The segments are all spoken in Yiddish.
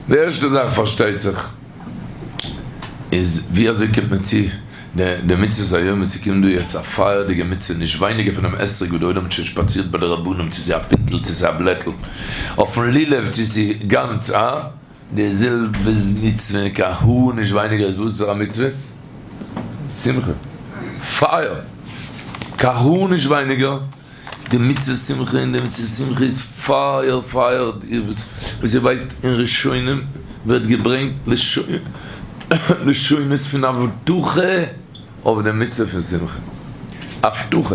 די ערשטע זאך פארשטייט זיך איז ווי אזוי קומט מען צו די מצוות היום, עס קומט דא יעצט א פייערדיגע מצוה נישט ווייניגער פונעם אתרוג וואס די עולם האט שוין שפאצירט ביי די רבנים צו ס'איז א פינטל צו ס'איז א בלעטל אויפן לולב צו ס'איז גאנץ א די זעלבע מצוה קיין האר נישט ווייניגער איז וואס פאר א מצוות? שמחה! פייער! קיין האר נישט ווייניגער! די מצוה שמחה און די מצוה שמחה איז פייער פייער וואס איר ווייסט אין ראשונים ווערט געברענגט לשונות פון הבטחה אויף די מצוה פון שמחה הבטחה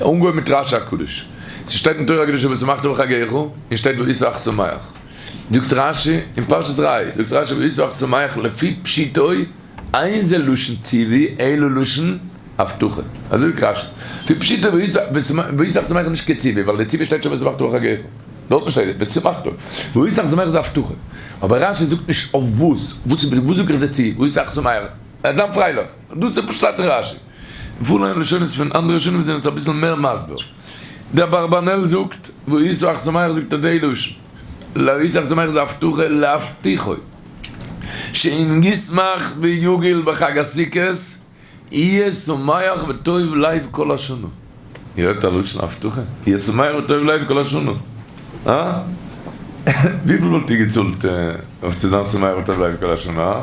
אנגעהויבן מיט רשי הקדוש ס'שטייט אין תורה הקדושה ושמחת בחגיך און שטייט והיית אך שמח זאגט רשי אין פרשת ראה זאגט רשי והיית אך שמח לפי פשיטו אין זה לשון ציווי אלא לשון הבטחה. אזוי זאגט רשי. לפי פשיטא והיית אך שמח איז נישט קיין ציווי, ווייל די ציווי שטייט שוין ושמחת בחגיך. דארטן שטייט ושמחת. והיית אך שמח איז א הבטחה. אבער רשי זאגט נישט אויף וואס. וואס זאג איך די ציווי? והיית אך שמח. ער זיין פרייליך. דאס איז פשט אין רשי. פארליינען לשונות פון אנדערע ראשונים זענען עס אביסל מער מסביר. דער אברבנאל זאגט והיית אך שמח זאגט ער די לשון. והיית אך שמח איז א הבטחה להבטיחו. שאם ישמח ויגיל בחג הסוכות, יהיה שמח וטוב לב כל השנה. איר הערט א לשון הבטחה? יהיה שמח וטוב לב כל השנה. הא? וויפיל וואלט איר געצאלט אויף צו זיין שמח וטוב לב כל השנה? הא?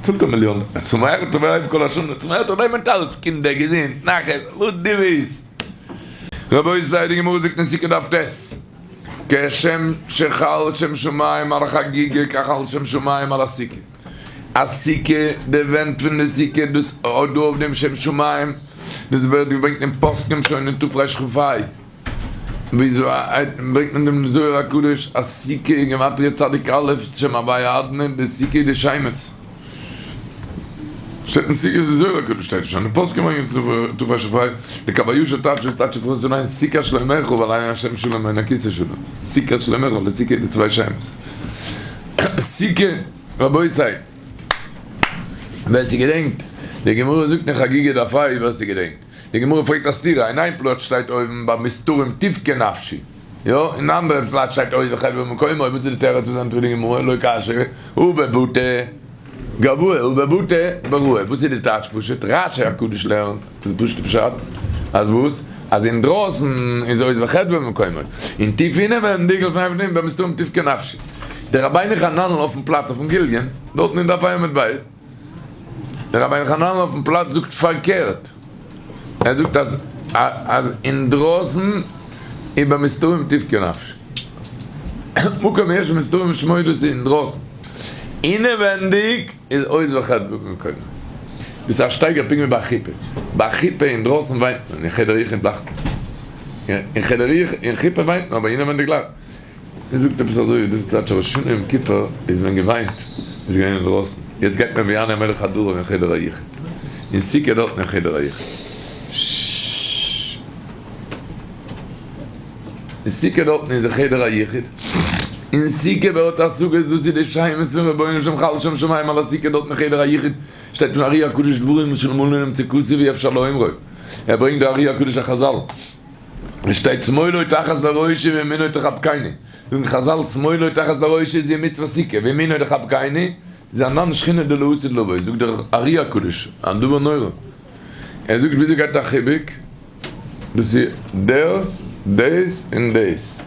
צאלט א מיליאן. שמח וטוב לב כל השנה. שמח וטוב לב מיינט אלץ, קינדער, געזונט, נחת, וואס דו ווילסט. רבותי, די גמרא זאגט אין סוכה דף ט'. כשם שחל שם שמים על החגיגה כך חל שם שמים על הסוכה. א סוכה, די ווענט פון די סוכה, דאס האט דא אויף דעם שם שמים, דאס ווערט געברענגט אין פוסקים שוין אין תרכ"ה, וויאזוי ברענגט מען דעם זוהר הקדוש אז סוכה איז גימטריא צדיק א' שם הוויה אדני, די סוכה איז די שמות. שטייט אין סוכה איז זוהר הקדוש שטייט שוין אין פוסקים ברענגען עס תרכ"ה, די קב הישר טייטש עס טייטש פון סיני סוכת שלומך ווייל אין השם שלום אין הכסא שלום, סוכת שלומך ווייל די סוכה איז די צוויי שמות. סוכה רבותי ווער ס'געדענקט די גמרא זאגט אין חגיגה דף ה ווער ס'געדענקט די גמרא פרעגט א סתירה אין איין פלאץ שטייט אויבן ביי מסתרים תבכה נפשי יא אין אנדערע פלאץ שטייט עוז וחדוה במקומו וואס איז די תירוץ וואס ענטפערט די גמרא לא קשיא הא בבתי גבוה הא בבתי בראי וואס איז די טייטש פשוט רשי הקדוש לערנט דאס איז פשוט'ע פשט אז וואס אז אינדרויסן איז עוז וחדוה במקומו און טיף אינעווענדיג לפני ולפנים במסתרים תבכה נפשי דער רבינו חננאל אויפן פלאץ אויפן גליון דארטן אין דף עמוד ב' דער רבינו חננאל אויפן פלאץ זאגט פארקערט, ער זאגט אז אז אינדרויסן איז במסתרים תבכה נפשי, מקום יש מסתרים שמו דאס איז אינדרויסן, אינעווענדיג איז עוז וחדוה במקומו. דאס איז א שטייגער פונקט ווי ביי א חופה, ביי א חופה אינדרויסן וויינט מען, אין חדר יחוד לאכט מען, אין חדר יחוד אין חופה וויינט מען אבער אינעווענדיג לאכט מען זאגט עפעס אזוי דאס איז טייטש ראש השנה יום כיפור איז מען געוויינט איז געווען אינדרויסן יעצט גייט מען ויענה המלך הדרום אין חדר היחוד אין סוכה דארטן אין חדר היחוד אין סוכה דארטן איז די חדר היחוד אין סוכה ווערט השגות דאס איז די שמות פון רבונו של עולם חל שם שמים על הסוכה דארטן אין חדר היחוד שטייט פון ארי הקדוש דברים שלמלא נמצא כתוב אי אפשר לאומרו ער ברענגט די ארי הקדוש א חזל. עס שטייט שמאלו תחת לראשי וימינו תחבקני, זאגן חזל שמאלו תחת לראשי איז מצוות סוכה וימינו תחבקני איז ענן שכינה דלעתיד לבוא, זאגט דער ארי הקדוש א דבר נורא, ער זאגט וויאזוי גייט א חיבוק, דאס איז דעס דעס און דעס,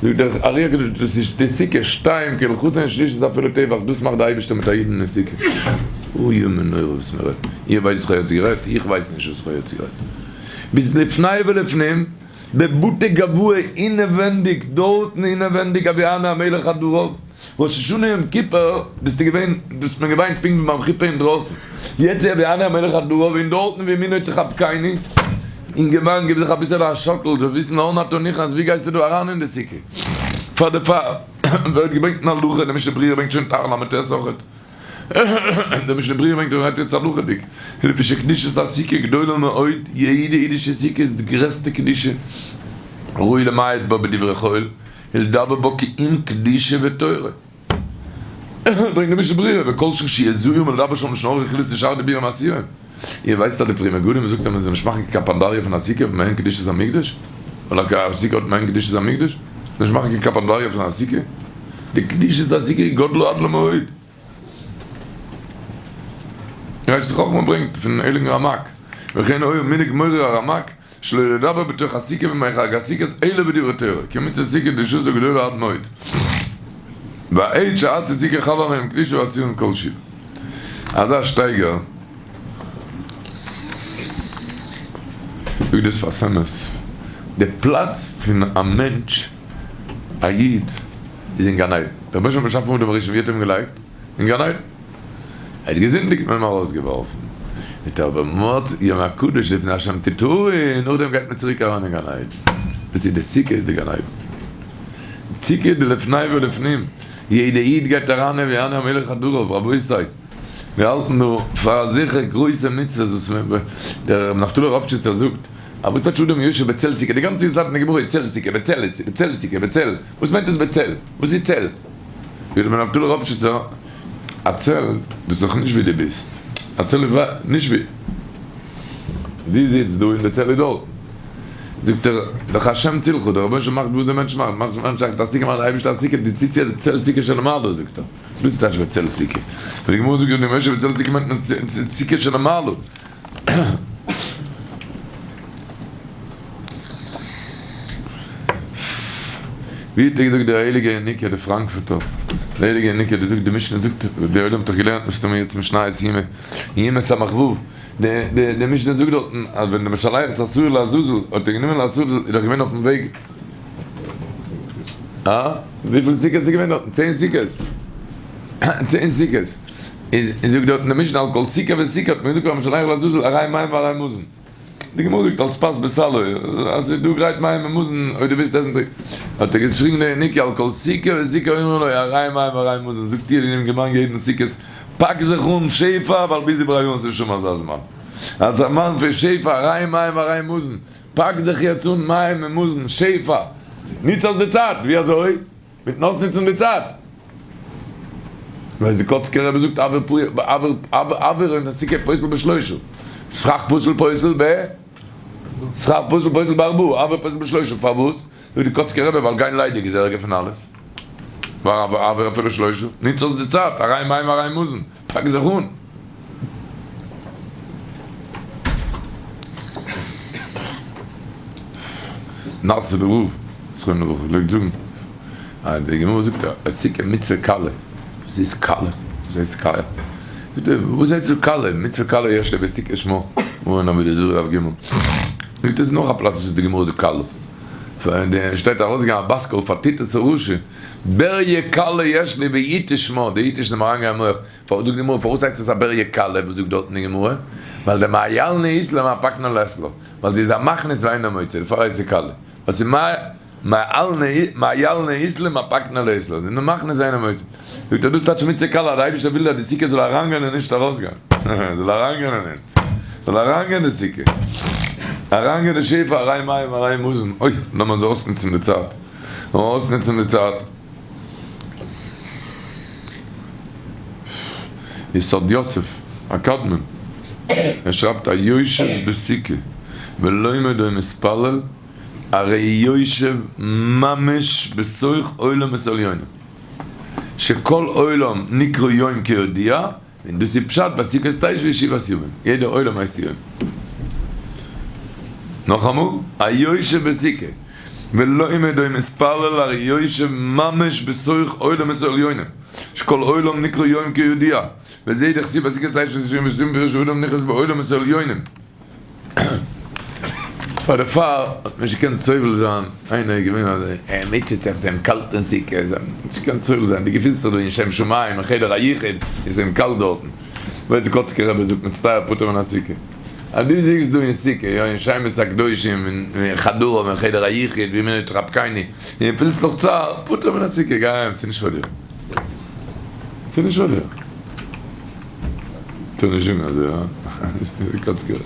זאגט דער ארי הקדוש דאס איז די סוכה שתיים כהלכתן שלישית אפילו טבח, דאס מאכט די אייבערשטער מיט א אידן אין סוכה, אוי מנורה וואס מען רעדט, איר ווייסט וואס איך האב יעצט גערעדט? איך ווייס נישט וואס איך האב יעצט גערעדט. ביז לפני ולפנים, בבתי גבוה אינעווענדיג, דארטן אינעווענדיג הביאני המלך חדריו, ראש השנה יום כיפור ביסטו געווען, דו האסט מיר געוויינט פונקט ווי ביים חופה אינדרויסן, יעצט איז הביאני המלך חדריו און דארטן וימינו תחבקני, אינגערמאן גיב זיך אביסעלע א שאקל, זאלסט וויסן אן אתה נכנס ווי גייסטו דא אריין אין די סוכה, פאר די פאר ווערט געברענגט אין הלכה, די משנה ברורה ברענגט שוין תרל"ט אויכעט. דער משנה ברורה ברענגט אויך יעצט הלכה'דיג, לפי שקדושת הסוכה גדולה מאוד, יעדע אידישע סוכה איז די גרעסטע קדושה, ראוי למעט בה בדברי חול, ולדבר בה כי אם קדושה ותורה. ברענגט דער משנה ברורה, וכל שכן שיהיה זהיר מלדבר שם לשון הרע רכילות ושאר דיבורים אסורים. איר ווייסט אז די פרי מגדים זאגט אז מען זאל נישט מאכן קיין קאפאנדאריע פון א סוכה מעין קדושת המקדש? ווייל א סוכה האט מעין קדושת המקדש? נישט מאכן קיין קאפאנדאריע פון א סוכה? די קדושת הסוכה איז גדולה עד למאוד. ראשית חכמה ברענגט פון הייליגן רמק, וכן היה מנהג מורי הרמק שלא לדבר בתוך הסוכה בימי חג הסוכות אלא בדברי תורה, כי מצות סוכה קדושתו גדולה עד מאוד, והעת שעצי סוכה חל עליהם קדושה ואסורים כל שבעה. אזא שטייגער זאגט דאס שפת אמת, די פלאץ פון א מענטש א איד איז אין גן עדן, דער רבונו של עולם האט באשאפן אדם הראשון ווי האט ער אים געלייגט? אין גן עדן, ער האט געזינדיגט מען אים ארויסגעווארפן, מיט אבער מות יום הקדוש לפני השם תטהרון, נאכדעם גייט מען צוריק אריין אין גן עדן, דאס איז די סוכה איז די גן עדן, סוכה איז די לפני ולפנים, יעדע איד גייט אריין אין ויענה המלך חדריו, רבותי מיר האלטן דא פאר אזעלכע גרויסע מצוות וואס דער רבי נפתלי ראפשיצער זאגט, א וואס טייטש אדם יושב בצל סוכה, די גאנצע יסוד פון די גמרא איז צל סוכה, בצל, בצל סוכה, בצל, וואס מיינט דאס בצל? וואס איז צל? זאגט רבי נפתלי ראפשיצער, א צל דאס איז דאך נישט ווי דו ביסט, א צל איז נישט ווי דו זיצט דא און די צל איז דארט, זאגט ער, דאך השם צלך, דער רבונו של עולם מאכט וואס דער מענטש מאכט, מאכט דער מענטש א סוכה מאכט דער אייבערשטער א סוכה, דו זיצט יא בצל סוכה שלמעלה, זאגט ער, דאס איז טייטש בצל סוכה, ווען די גמרא זאגט אדם יושב בצל סוכה מיינט מען סוכה שלמעלה. ווי האט ער געזאגט דער הייליגער ינוקא דער פראנקפורטער, דער הייליגער ינוקא דער זאגט די משנה זאגט דער עולם האט דאך געלערנט מסתמא יעצט משניות יומא יומא סמך ו' די די די משנה זאגט דארטן אז ווען דער משלח את השעיר לעזאזל האט ער גענומען לעזאזל איז דאך געווען אויפן וועג אה? וויפיל סוכות איז געווען דארטן? צען סוכות צען סוכות איז זאגט דארטן די משנה על כל סוכה וסוכה האט מען געזאגט והמשלח לעזאזל הרי מים והרי מזון. די גמרא זאגט אלס פת בסלו אז ס'איז דא גרייט מים און מזון אויב דו ווילסט עסן טרינק. האט ער געשריגן דער ינוקא על כל סוכה וסוכה אומרים לו הרי מים והרי מזון זאגט איר אינעם געמאן יעדן סוכות פאק זיך אן שפע ווייל ביז איבער א יאר איז נישט שם אזא זמן אזא זמן פון שפע הרי מים והרי מזון פאק זיך יעצט אן מים און מזון שפע נוץ אויס די צייט ווי אזוי? מיטן אויסנוצן די צייט. ווייל די קאצקער רבי זאגט אויר פ אויר אויר און סוכה פוסל בשלושה. סכך פסול פוסל ב סכך פסול פוסל בארבעה אויר פוסל בשלושה. פארוואס? זאגט די קאצקער רבי ווייל גיין ליידיג איז ערגער פון אלעס. ווייל אויר אפילו שלושה. נוץ אויס די צייט. אריין מים אריין מזון. פאק זיך אן. נאסוידער רב זכרונו לברכה פלעגט זאגן אז די גמרא זאגט אז סוכה מצוה קלה, וואס איז קלה? וואס הייסט קלה? זאגט ער וואס הייסט קלה? מצוה קלה יש לי בסוכה שמה, גמרא אין עבודה זרה דף ג', זאגט ער איז נאך א פלאץ וואס די גמרא זאגט קלה, שטייט ארויסגעגאנגען א בת קול פאר טיטוס הרשע, בריה קלה יש לי ויתוש שמה, די יתוש איז אים אריינגעגאנגען אין מח, פארוואס זאגט די גמרא פארוואס הייסט עס א בריה קלה, וואס זאגט דארטן די גמרא? ווייל דמעיילנא אית לה מהפקנא לית לה, ווייל זי איז א מכניס ואינו מוציא, דערפאר הייסט זי קלה, ווייל ס'איז מעיילנא אית לה מהפקנא לית לה, זי איז נאר מכניס ואינו מוציא. זאגט ער דאס טייטש מצוה קלה, אז די אייבערשטער וויל אז די סוכה זאל אריינגיין און נישט ארויסגיין, זאל אריינגיין אין אונז, זאל אריינגיין די סוכה, אריינגיין די שפע, הרי מים הרי מזון, אוי, לאמיר אונז אויסנוצן די צייט, לאמיר אויסנוצן די צייט. יסוד יוסף הקדמון, ער שרייבט היושב בסוכה ולומד או מתפלל הרי יושב ממש בתוך עולמות עליונים שכל עולם נקרא יום כידוע און דאס איז פשט בסוכות תשבו שבעת ימים, יעדע עולם הייסט יום. נאכאמאל, היושב בסוכה ולומד או מתפלל הרי יושב ממש בתוך עולמות העליונים, שכל עולם נקרא יום כידוע, וזה דכתיב בסוכות תשבו שבעת ימים פירוש אדם נכנס בעולמות העליונים. פאר דערפאר האט מען נישט געקענט סובל זיין, איינער איז געווען אזוי, ער מוטשעט זיך, ס'איז אים קאלט אין סוכה, ער האט נישט געקענט סובל זיין, דו געפינסט זיך דא אין שם שמים אין חדר היחוד, איז אים קאלט דארטן, ווייסט די קאצקער רבי זאגט מצטער פטור מן הסוכה, אז דו זיצסט דא אין סוכה, יא אין שמות הקדושים, אין חדריו אין חדר היחוד, וימינו תחבקני, און פילסט נאך צער, פטור מן הסוכה, גיי אהיים, ס'איז נישט פאר דיר, ס'איז נישט פאר דיר. טאר נישט זאגן אזוי הא? קאצקער.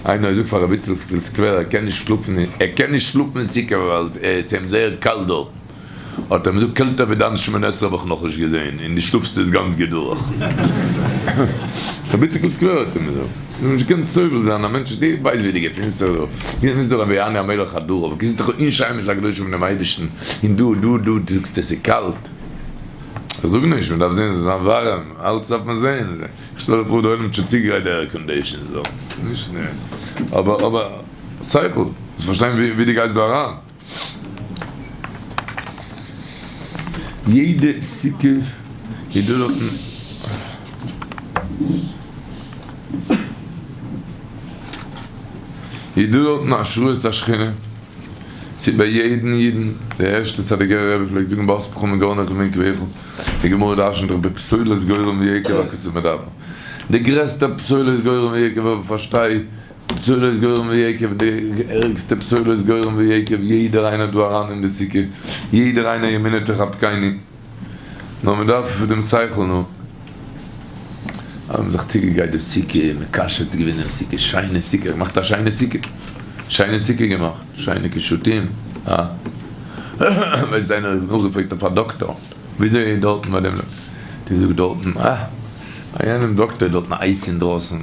איינער זאגט פאר רבי איצל פון סקווער ער קען נישט שלאפן ער קען נישט שלאפן אין סוכה ווייל עס איז אים זייער קאלט דארטן. האט ער מיר געזאגט קעלטער ווי דיין שמונה עשרה האב איך נאכנישט געזען און דו שלאפסט עס גאנץ גוט דורך. רבי איציקל סקווערער האט אים געזאגט, דו האסט נישט געקענט סובל זיין א מענטש, דו ווייסט ווי דו געפינסט זיך דא, דו ביסט דא רבי יעני המלך הדור, אבער געזיצט דאך אין שמות הקדושים פונעם אייבערשטן, און דא דא דא דו זאגסט עס איז קאלט. איך זאג נישט, מען דארף זען עס זאל זיין ווארעם, אלץ דארף מען זען, איך שטעל זיך פאר די עולם האט שוין צוגעגרייט די air conditions דא, נישט אבער אבער שכל, זאלסט פארשטיין ווי דו גייסט דא אריין. יעדע סוכה איז דא דארטן. איז דא דארטן השראת השכינה, ס'איז ביי יעדן אידן, די ערשטע סאדיגערע רבי פלעגט זאגן באספך מגרנך ומיקבך, די גמרא דרשנ'ט דאך בפסולת גורן ויקב הכתוב מדבר, די גרעסטע פסולת גורן ויקב אבער פארשטיי פסולת גורן ויקב, די ערגסטע פסולת גורן ויקב, יעדער איינער דא אריין אין די סוכה, יעדער איינער ימינו תחבקני, נאר מען דארף דעם שכל נו. האבן זיך צוגעגרייט די סוכה, מקשט געווען דעם סוכה, שיינע סוכה, געמאכט א שיינע סוכה, שיינע סוכה געמאכט, שיינע קישוטים, אה. ווייסט איינער האט נאכגעפרעגט אויף א דאקטאר, וויאזוי איז דארטן ביי דעם, האט ער געזאגט דארטן, אה. ביי יענעם דאקטער איז דארטן הייס אינדרויסן,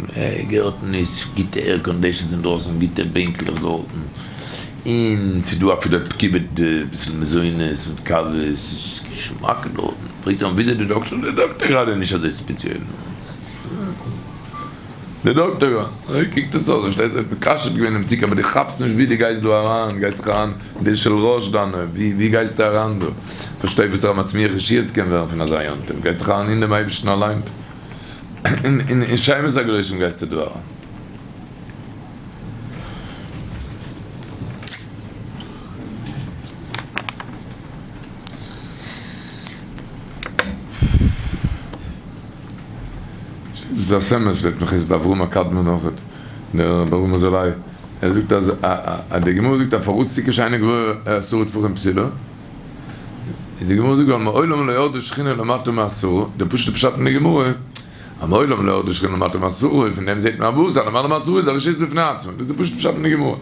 דארטן איז גוטע air conditions אינדרויסן, גוטע בענקלעך דארטן, און ס'איז דא אפילו כיבוד אביסל מזונות מיט קאווע, ס'איז געשמאק דארטן, פרעגט ער אים וויאזוי די דאקטער, די דאקטער גראדע איז נישט אזוי ספעציעל, די דאקטער גראדע, אזוי קוקט עס אויס, פארשטייסט, ער האט מקשט געווען דעם צוקער, אבער דו כאפסט נישט ווי דו גייסט דא אריין, גייסט דיך אריין די של ראש דיינע, ווי גייסטו אריין דא? פארשטיי וואס א מצמיח ישועות קען ווערן פון אזא יום טוב, גייסט דיך אריין אין דעם אייבערשטן אליין, אין שמות הקדושים גייסטו דא אריין. ס'איז א סמל שטייט נאך איז אברהם הקדמון אויכעט, דער רבי אברהם אזולאי. ער זאגט אז די גמרא זאגט אז פארוואס סוכה שאינה גבוהה עשרה טפחים פסולה, און די גמרא זאגט ווייל מעולם לא ירדה שכינה למטה מעשרה, די פשוטע פשט אין די גמרא אז מעולם לא ירדה שכינה למטה מעשרה, און פון דעם זעט מען אז וואס אז למעלה מעשרה איז א רשות בפני עצמו, דאס איז די פשוטע פשט אין די גמרא.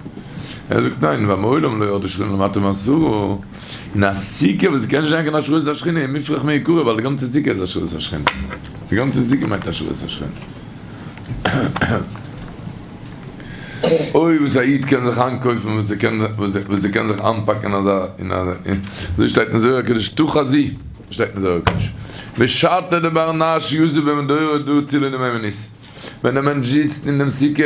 ער זאגט ניין, ווייל מעולם לא ירדה שכינה למטה מעשרה, און א סוכה וואס קען נישט זיין קיין השראת השכינה איז מופרך מעיקרא ווייל די גאנצע סוכה איז השראת השכינה, די גאנצע סוכה מיינט השראת השכינה. אוי וואס א איד קען זיך איינקויפן וואס ער קען וואס ער קען זיך איינפאקן אזא אין א אזוי שטייט אין זוהר הקדוש תא חזי שטייט אין זוהר הקדוש בשעתא דבר נש יתיב במדורא דא צילא דמהימנותא ווען דער מענטש זיצט אין דעם סוכה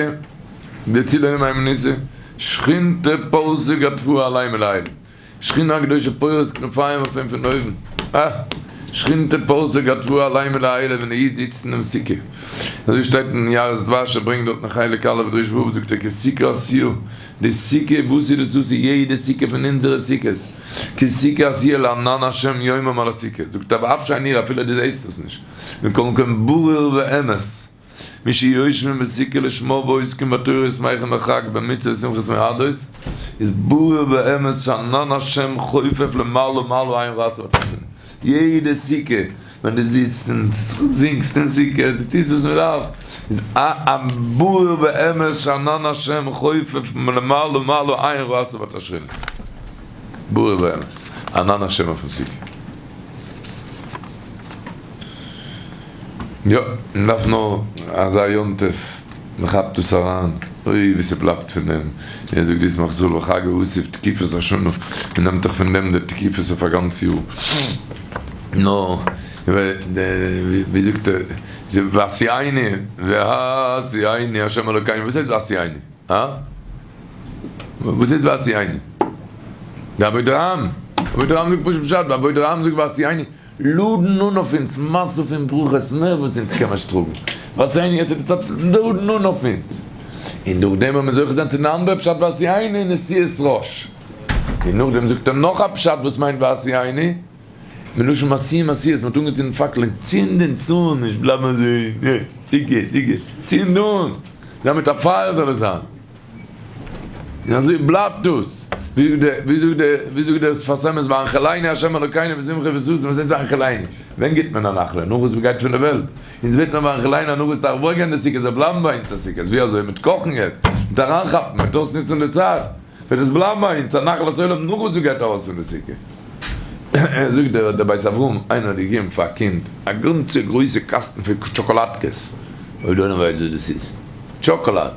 די צילא דמהימנותא שכינתא פרסא גדפהא עליה מלעילא שכינה הקדושה פורס כנפיים אויף אים פון אויבן, אה! שכינתא פרסא גדפהא עליה מלעילא ווען די איד זיצט אינעם סוכה. אזוי שטייט אין יערות דבש, ער ברענגט דארט אין חלק א' דרוש ו' זאגט ער כי סוכה עשויה, די סוכה וואס איז דאס דאס איז יעדע סוכה פון אונזערע סוכות, כי סוכה עשויה לענן השם יומם על הסוכה, זאגט ער ואף שאיני רואה אפילו דו זעסט עס נישט, מכל מקום ברור ואמת. מי שיושבים בסוכה לשמה ועוסקים בתורה ושמחים בחג במצוות ושמחת מועדות, איז ברור באמת שענן השם חופף למעלה מעלה עין ראתה בתחתונים. יעדע סוכה ווען דו זיצט און זינגסט אין סוכה, דו טוסט וואס מען דארף, איז א ברור באמת שענן השם חופף למעלה מעלה עין ראתה בתחתונים. ברור באמת. ענן השם אויפן סוכה. יא, מען דארף נאר אזא יום טוב, מען כאפט דאס אריין, אוי ווי ס'בלייבט פון דעם, ווי ער זאגט די ישמח ישראל בחג האסיף תקיפות השנה, מען נעמט דאך פון דעם די תקיפות אויף א גאנץ יאר, נאר ווי זאגט ער, והשיאני, והשיאני ה' אלוקינו, וואס הייסט והשיאני? הא? וואס הייסט והשיאני? די אבודרהם, אבודרהם זאגט פשוט פשט, אבודרהם זאגט והשיאני. לאדן אן אויף אונז משא פון ברכות מער וואס אונז קען מען טראגן, והשיאנו יעצט איז די צייט לאדן אן אויף אונז, און נאכדעם ווען מען זוכה זיין צו די אנדערע פשט והשיאנו נשיאת ראש, און נאכדעם זאגט ער נאך א פשט וואס מיינט והשיאנו, מלשון משיאין משואות, מען האט אנגעצינדן פאקלען, צינד אונז אן, נישט בלייבן אזוי, סוכה, סוכה, צינד אן, זיי מיט א פייער זאל עס זיין. און אזוי בלייבט דאס, ווי זאגט דער ווי זאגט דער שפת אמת והנחילנו ה' אלוקינו בשמחה ובששון, וואס הייסט והנחילנו? ווען גיבט מען א נחלה? נאך וואס מ'גייט פון די וועלט, אונז בעט מען והנחילנו נאך וואס דארף אוועקגיין די סוכה זאל בלייבן ביי אונז א סוכה, ווי אזוי? מיט קאכן יעצט, מיט אריינכאפן, מיט אויסנוצן די צייט, וועט עס בלייבן ביי אונז א נחלת עולם נאך וואס מ'גייט ארויס פון די סוכה. זאגט דער בית אברהם, איינער האט געגעבן פאר א קינד א גאנצע גרויסע קאסטן פון טשאקאלאדקעס, אויב דער עולם ווייסט וואס דאס איז, טשאקאלאד,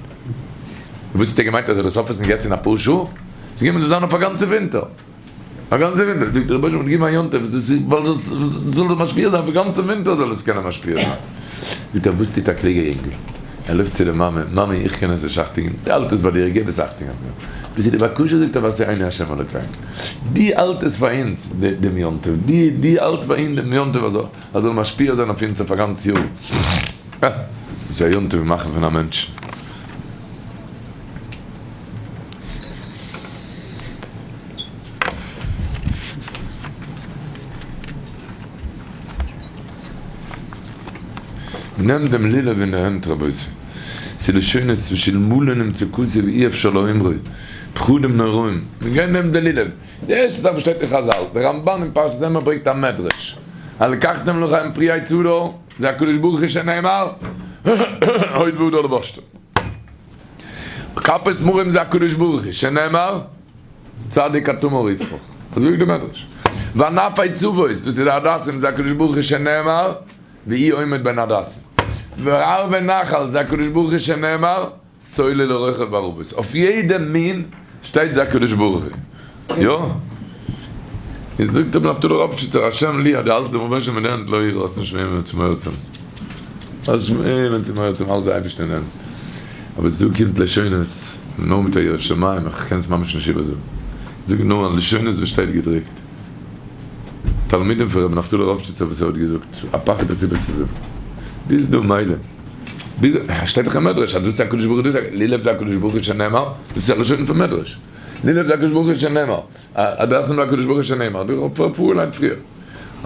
וואס האט ער געמיינט אז ער זאל עס אויפעסן יעצט אין אפאר שעה? ס'איז געווען זאל זיין אויף א גאנצע ווינטער, א גאנצע ווינטער, זאגט דער רבוש ע האט געגעבן א יום טוב, דאס איז ווייל דאס זאל דאס משפיע זיין אויף גאנצע ווינטער זאל עס קענען משפיע זיין, זאגט ער וואס טוט א קלוגע יונגל, ער לויפט צו די מאמע, מאמי איך קען עס נישט אכטונג געבן, דו האלט עס ביי דיר, געב עס אכטונג אויף מיר, דאס איז די בקשה זאגט ער ועשני ה' אלוקינו, דו האלט עס פאר אונז דעם יום טוב, דו דו האלט פאר אונז דעם יום טוב אז ער זאל משפיע זיין אויף אונז אויף א גאנץ יאר, אה, וואס א יום טוב מאכן פון א מענטש. נעמט דעם לולב אין די הענט רבותי, ס'איז לשונות ושלמלא נמצא כתוב אי אפשר לאומרו, פחדים נוראים, מען גייט נעמען די לולב, די ערשטע זאך וואס שטייט אין חזל, די רמבן אין פרשת אמור ברענגט א מדרש, הלקחתם לכם פרי עץ הדר, זה הקדוש ברוך הוא שנאמר, הוד והדר לבשתם. כפות תמרים זה הקדוש ברוך הוא שנאמר, צדיק כתמר יפרח, אזוי זאגט די מדרש. וענפי צבות, דאס איז די הדסים, זה הקדוש ברוך הוא שנאמר, והוא עומד בין הדסים. וערבי נחל, זה הקדוש ברוך הוא שנאמר, סולל לרוכב בערבות. אויף יעדע מין שטייט זה הקדוש ברוך הוא. יא. איז זאגט רבי נפתלי ראפשיצער השם לי אז די האלטסט דעם רבונו של עולם אין די הענט לא אירא האסט נישט וועמען צו מורא צו האבן. האסט נישט וועמען צו מורא צו האבן האלט די אייבערשטער אין די הענט. אבער דא קומט לשונות נאר מיט א יראת שמים איך קען עס ממש נישט איבערזאגן. זאג נאר א לשונות וואס שטייט געדרוקט. תלמידים פון רבי נפתלי ראפשיצער וואס ער האט געזאגט א פחד עס איבערצוזאגן. ביז דא מילא. ביז שטייט דאך אין מדרש אז דאס איז הקדוש ברוך הוא דאס איז לולב זה הקדוש ברוך הוא שנאמר דאס איז א לשון פון מדרש. לולב זה הקדוש ברוך הוא שנאמר, הדסים זה הקדוש ברוך הוא שנאמר, דו האסט פארגעליינט פריער.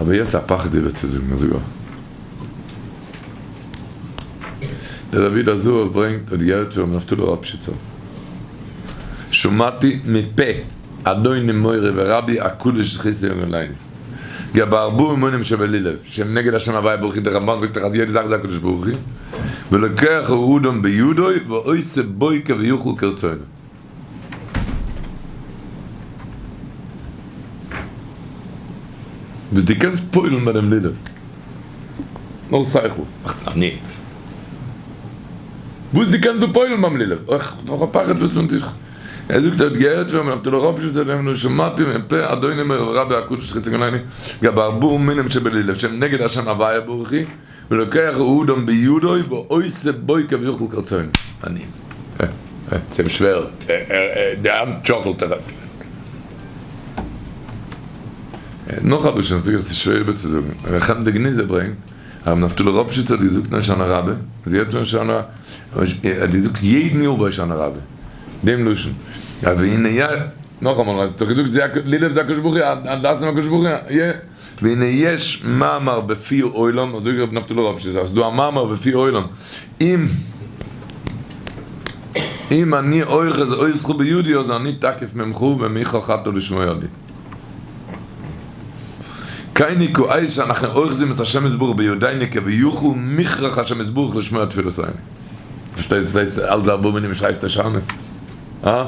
אבער יעצט א פחד איבער צו זאגן אזוי גאר. דער רבי דער זוהר ברענגט האט געהערט פון רבי נפתלי ראפשיצער, שמעתי מפה אדוני מורי ורבי הקדוש זכותו יגן עלינו, גבי ארבעה מינים שבלולב, שהם נגד השם הוויה ברוך הוא, דער רמבן זאגט דאך אז יעדע זאך איז הקדוש ברוך הוא, ולוקח האדם בידו ועושה בו כביכול כרצונו. וואס דו קענסט פועל'ן ביי דעם לולב. נאר שכל. אני. וואס דו קענסט דא פועל'ן ביים לולב. איך האב א פחד וואס פון זיך. ער זאגט ער האט געהערט פון רבי נפתלי ראפשיצער דעם לא שמעתי מפה אדוני מורי ורבי הקדוש זכותו יגן עלינו גבי ארבעה מינים שבלולב שהם נגד השם הוויה ברוך הוא ולוקח האדם בידו ועושה בו כביכול כרצונו. אני. ס'איז אים שווער, די האנט שאקלט זיך. נאך א לשון, איך זאג אז ס'איז שווער איבערצוזאגן, ר' חיים די גניזה ברענגט, הרב נפתלי ראפשיצער האט געזאגט אין הושענא רבה, אז יעדן הושענא, ער האט געזאגט יעדן יאר ביי הושענא רבה, דעם לשון, והנה נאכאמאל, ער האט דאך געזאגט לולב זה הקדוש ברוך הוא, הדסים הקדוש ברוך הוא, והנה יש מאמר בפי עולם, אזוי זאגט רבי נפתלי ראפשיצער, אז ס'איז דא א מאמר בפי עולם, אם אם אני אוחז אותך בידי אז אני תקיף ממך ומוכרח אתה לשמוע לי. כן הוא כעת שאנחנו אוחזים את השם יתברך בידינו כביכול מוכרח השם יתברך לשמוע תפילותינו. פארשטייסט וואס הייסט אלץ ארבעה מינים שרייסט הושענות? הא?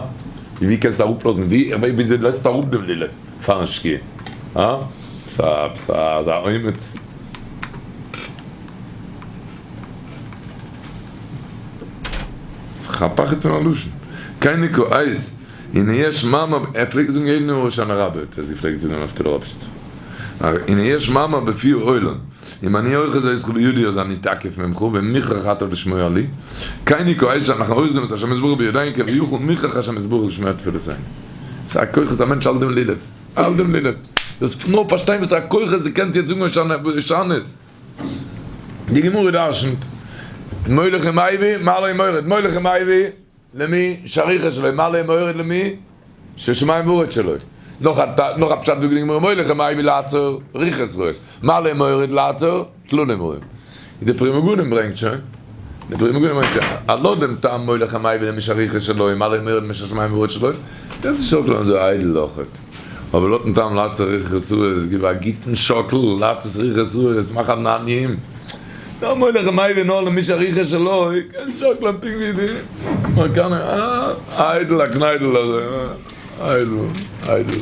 ווי קענסטו אראפלאזן? וויאזוי לאזטו אראפ דעם לולב פארן שקיעה? הא? ס'איז אזא אומץ. כ'האב פחד פון א לשון. קיינער כעת הנה יש מאמר, ער פלעגט זאגן יעדן יאר הושענא רבה האט ער געפלעגט זאגן אויף תל ראפשיצער. הנה יש מאמר בפי העולם, אם אני אוחז אותך בידי אז אני תקיף ממך ומוכרח אתה לשמוע לי, קיינער כעת שאנחנו אוחזים את השם יתברך בידינו כביכול מוכרח השם יתברך לשמוע תפילותינו. ס'איז א כח אז א מענטש האלט דעם לולב. האלט דעם לולב. דאס נאר פארשטיין וואס א כח איז דו קענסט יעצט זאגן הושענות. די גמרא דרשנ'ט, מוליך ומביא, מעלה ומוריד, מוליך ומביא למי שהרוחות שלו, מעלה ומוריד למי ששמים וארץ שלו. נאך א נאך א פשט זאגט די גמרא, מוליך ומביא לעצור רוחות רעות, מעלה ומוריד לעצור טללים רעים. די פרי מגדים ברענגט שוין, די פרי מגדים ברענגט שוין, אז לויט דעם טעם מוליך ומביא למי שהרוחות שלו, מעלה ומוריד למי ששמים וארץ שלו, קענסטו שאקלען אזוי איידל אויכעט. אבער לויטן טעם לעצור רוחות רעות, גיב א גוטן שאקל, לעצור רוחות רעות, מאך א נענועים. נאר מוליך ומביא נאר למי שהרוחות שלו, קענסט שאקלען פונקט ווי די אמעריקאנער, אה, איידל א קניידל אזוי, אה, איידל, איידל.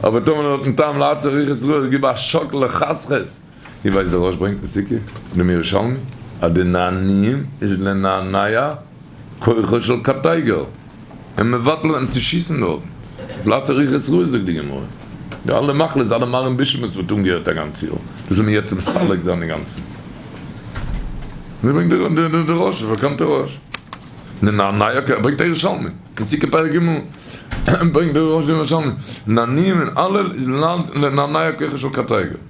אבער טאמער נאר נתן טעם לעצה רוחות רעות גיב א שאקל לחסכס. איר ווייסט דער ראש ברענגט אין סוכה דעם ירושלמי אז די נענועים איז לנענע כוחו של קטיגור און מבטל אים צו שיסן דארטן לעצה רוחות רעות זאגט די גמרא די אלע מחלות די אלע מרעין בישין וואס מ'האט אנגעהערט א גאנץ יאר דאס זאל מען יעצט מסלק זיין אינגאנצן. אזוי ברענגט דער ראש, א באקאנטער ראש. לנענע כ ברענגט א ירושלמי אין סוכה פרק ג' ברענגט דער ראש די ירושלמי נענועים און הלל איז לנענע כוחו של קטיגור.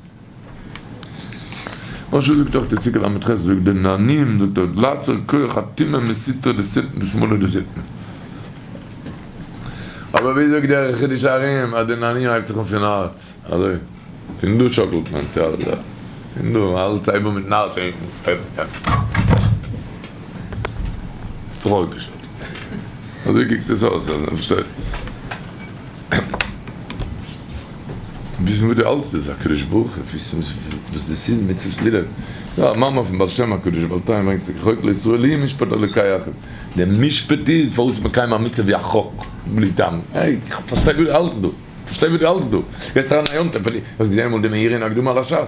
רש י זאגט אויך די סוכה ל"ח זאגט די נענועים זאגט ער לעצור כח הטומאה מסיטרא דשמאלא דזיתנא. אבער ווי זאגט דער חידושי הרי"ם אז די נענועים הייבט זיך אן פון הארץ אזוי פון דא שאקלט מען צו אלע זייטן פון דא אלץ הייב אן מיטן הארץ זיך אויפגעשטעלט. אזוי קוקט עס אויס, אז מ'פארשטייט. וויסן וואס דו האלטסט איז הקדוש ברוך הוא, וויסן וואס דאס איז מצוות לולב. יא, א מאמר פון בעל שם הקדוש בעל תניא ברענגט כי חוק לישראל הוא משפט אלוקי יעקב. דער משפט איז פארוואס איז מקיים א מצוה ווי א חוק, בלי טעם. העי, איך פארשטיי וואס דו האלטסט דא. פארשטיי וואס דו האלטסט דא. גייסט אריין אין א יום טוב, האסט געזען אמאל די מאירי אין הקדמה על הש"ס? ער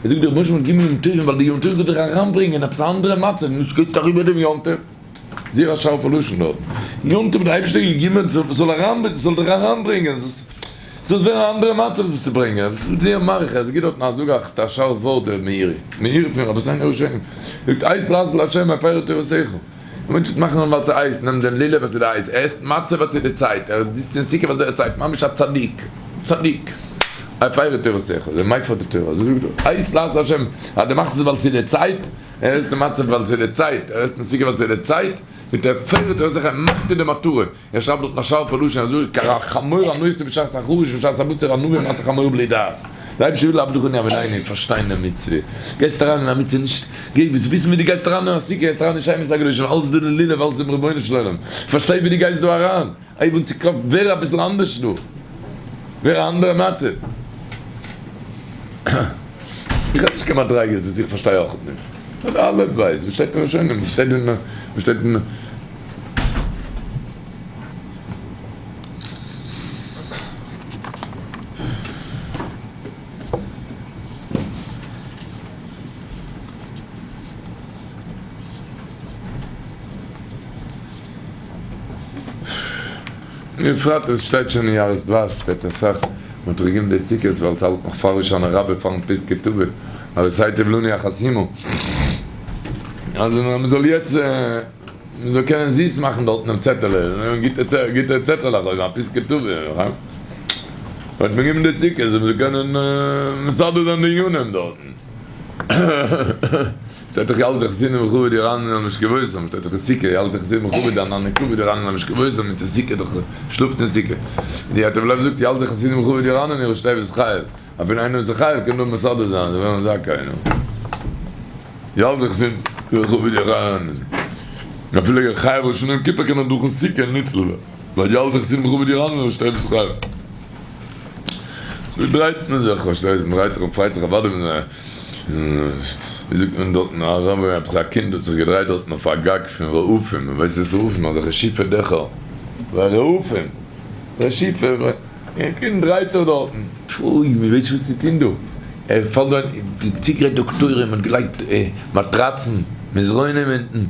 זאגט דער רבונו של עולם גיב מיר יום טובים ווייל די יום טוב זאל דיך אריינברענגען עפעס א אנדערע מצב נישט גייט אריבער דעם יום טוב, זייער א שארפע לשון דארט, יום טוב האט דער אייבערשטער געגעבן זאל אריין זאל דיך אריינברענגען זאלסט ווערן א אנדערע מצב זאלסטו ברענגען, זייער מאריך ער גיבט דארטן א זאג א שארף ווארט דער מאירי, מאירי פון רבותינו הראשונים זאגט עת לעשות לה' הפרו תורתך. א מענטש וועט מאכן ווייל ס'איז הייס, נעמט דעם לולב וואס איז די הייס, ער עסט מצה ווייל ס'איז די צייט, ער זיצט אין סוכה ווייל ס'איז די צייט, ממש א צדיק, צדיק, הפרו תורתך, איז ער מפר די תורה, אזוי זאגט ער, עת לעשות לה', אז דו מאכסט עס ווייל ס'איז די צייט, ער עסט די מצה ווייל ס'איז די צייט, ער עסט אין סוכה ווייל ס'איז די צייט, מיט הפרו תורתך ער מאכט דיר די מטרה, ער שרייבט דארטן א שארפע לשון, ער זאגט כחמור הנושא בשעת החריש ובשעת הבציר ענבים מעשה חמור בלי דעת. די אייבערשטער וויל עבדך אני הבינני פארשטיין די מצוה, גייסט אריין אין א מצוה נישט גיי ווילסט וויסן ווי דו גייסט אריין אין א סוכה גייסט אריין אין שמות הקדושים אלץ דא די לולב אלץ דעם רבונו של עולם פארשטיי ווי דו גייסט דא אריין הייב אן צו קלאפן ווער אביסל אנדערש דא ווער א אנדערע מצב איך האב נישט קיין מדריגות וואס איך פארשטיי אויך נישט אבער אלע ווייסט וואס שטייט אין ראשונים וואס שטייט אין וואס שטייט אין. בפרט עס שטייט שוין אין יערות דבש שטייט אסאך מ'האט זיך געגעבן די סוכות ווייל ס'האלט נאך פאר הושענא רבה פארן פסקי טבע אז עס הייטב לנו החסימה אז מ'זאל יעצט מען זאל קענען זיס מאכן דארטן דעם צעטעלע, גוטע גוטע צעטעלעך אויבן א פסקה טובה, האט מען געגעבן די סוכות אז מען זאל קענען מסדר זיין די עניינים דארטן. שטייט דאך יעלזו חסידים וכבוד ירננו על משכבותם, שטייט דאך אין סוכה יעלזו חסידים וכבוד ענני כבוד ירננו על משכבותם, מיט די סוכה דאך שלאפט אין סוכה, די ייטב לב זאגט יעלזו חסידים וכבוד ירננו ראשי תיבות חייב, אפילו איינער וואס איז חייב קען דא מסדר זיין, זיי ווערן זכאי נו. יאללה זיך זינט איך האב ווידער אריין און אפילו איך חייב ראש השנה יום כיפור קען ער דורכן סוכה ניצל ווערן ווייל יאללה זיך זינט איך האב ווידער אריין און שטייט זיך דא דרייט מען זיך פארשטייסט מען דרייט זיך און פרייט זיך אוודאי ווען ווי זאגט מען דארטן א רבי עפעס א קינד האט זיך געדרייט דארטן אויף א גג פון רעפים מען ווייסט וואס רעפים אזעלכע שיפע דעכער רעפים שיפע און קינד דרייט זיך דארטן, פוי, מען ווייסט נישט וואס צו טון דא, ער פאלט דא אין, צוגרייט דאקטוירים, מען האט געלייגט מאטראצן, מזרונים אונטן,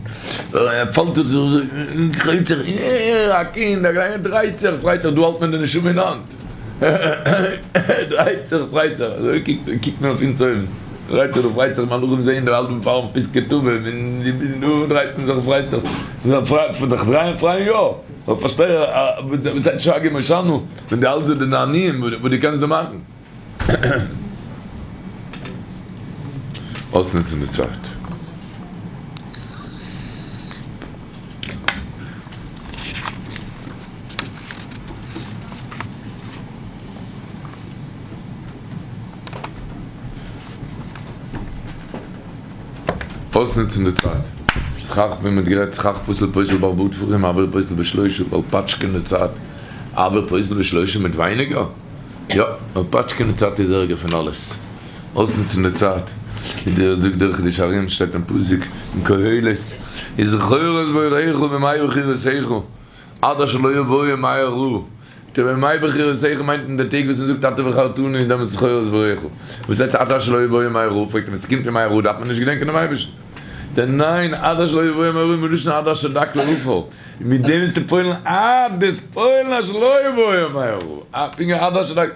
ער פאלט דא אזוי, דרייט זיך, א קינד, א קליינער דרייט זיך, פרייט זיך, דא האלט מען די נשמה אין האנט, דרייט זיך, פרייט זיך, אזוי קוקט מען אויף אונז אויבן, דרייט זיך דא, פרייט זיך, מלאכים זעען דא האלט מען פארן פסקי טבע, און דא דרייט מען זיך, פרייט זיך, זיך דרייען פרייען יא. אבער פארשטיי וואס הייסט שגי משנו ווען די האלטסט דא די נענועים וואס די קענסט דא מאכן. אויסנוצן די צייט. אויסנוצן די צייט. סכך ווי מ'האט גערעדט סכך פסול פוסל בארבעה טפחים אויר פוסל בשלושה ווייל פאטשקען די צייט אויר פוסל בשלושה מיט ווייניגער יא ווייל פאטשקען די צייט איז ערגער פון אלעס אויסנוצן די צייט ווי דער זאגט דער חידושי הרי"ם שטייט אין פסוק אין קהלת וזכור את בוראך בימי בחירתך עד אשר לא יבואו ימי הרעה. בימי בחירותיכם מיינט אין די טעג וואס מען זאגט אתה בחרתנו איז דעמאלטס זכור את בוראך. וואס הייסט עד אשר לא יבוא ימי הרעה? פרעגט ער ווען ס'קומט ימי הרעה דארף מען נישט געדענקען דעם אייבערשטן? זאגט ער ניין עד אשר לא יבוא ימי הרעה מלשון עד אשר דק לעפר, מיט דעם איז צו פועל'ן עד דאס פועל'ן אשר לא יבוא ימי הרעה, פונקט ווי עד אשר דק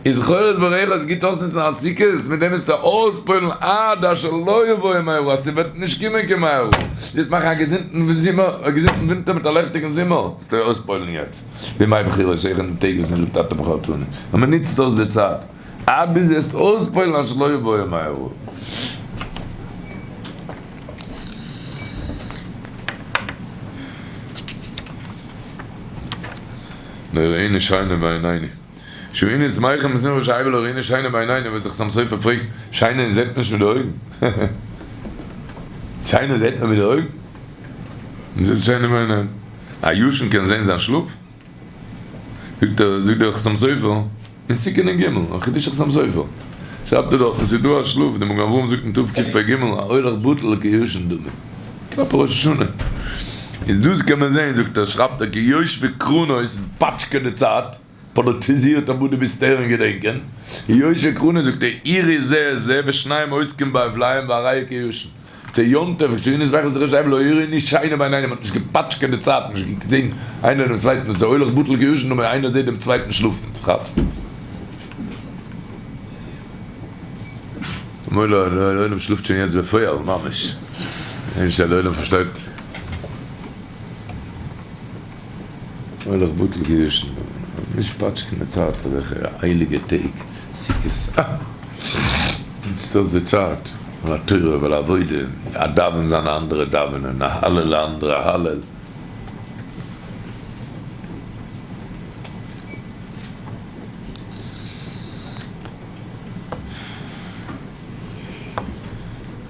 איז זכור את בוראך איז גוט אויסנוצן א סוכות, מיט דעם איז צו אויספועל'ן עד אשר לא יבוא ימי הרעה אז ס'וועט נישט קומען קיין ימי הרעה, וועסט מאכן א געזונטן זומער, א געזונטן ווינטער מיט א לעכטיגן זומער, זאלסטו אויספועל'ן יעצט בימי בחירותיך אין די טעג וואס מ'זאגט אתה בחרתנו, ווען מ'נוצט אויס די צייט. עד ביז וועסט אויספועלן אשר לא יבוא ימי הרעה. לא ראינו שינה בעינינו. שהיינו שמחים בשמחה שהיו ולא ראינו שינה בעינינו וואס דער חתם סופר פרעגט, שינה זעט מען נישט מיט די אויגן? שינה זעט מען מיט די אויגן? זעט שינה בעינינו. א ישן קען זען זיין שלאף? זאגט ער, זאגט דער חתם סופר, אין סוכה נ ג, א חידוש חתם סופר, שרייבט ער דארטן, ס'איז דא א שלאף, דער מגן אברהם זאגט אין תקפ ג, א הולך בטל כישן דמי, קנאפע ראש השנה, איז דאס קען מען זען, זאגט ער, שרייבט ער, כי יושבי קרנות פאטשקען די צייט, פאליטיזירט אבער דו ביסט הערן געדענקען, יושבי קרנות זאגט ער, יראו זה את זה ושניהם עוסקים בהבליהם והראיה כישן. דער יום טוב איז שוין איז וועלכע זיך זיי לא יראו נישט שיינע ביינאיינעם האט נישט געפאטשקעט די צייט נישט געזען איינער דעם צווייטן עס איז הולך בטל כישן נאר איינער זעט דעם צווייטן שלאפן דו כאפסט? מילא דער עולם שלאפט שוין יעצט בפועל ממש נישט אז דער עולם פארשטייט הולך בטל כישן נישט פאטשקען די צייט אזעלכע הייליגע טעג סוכות אה! נוצט אויס די צייט על התורה ועל העבודה, א דאווען זיין א אנדערע דאווענען, א הלל א אנדערע הלל.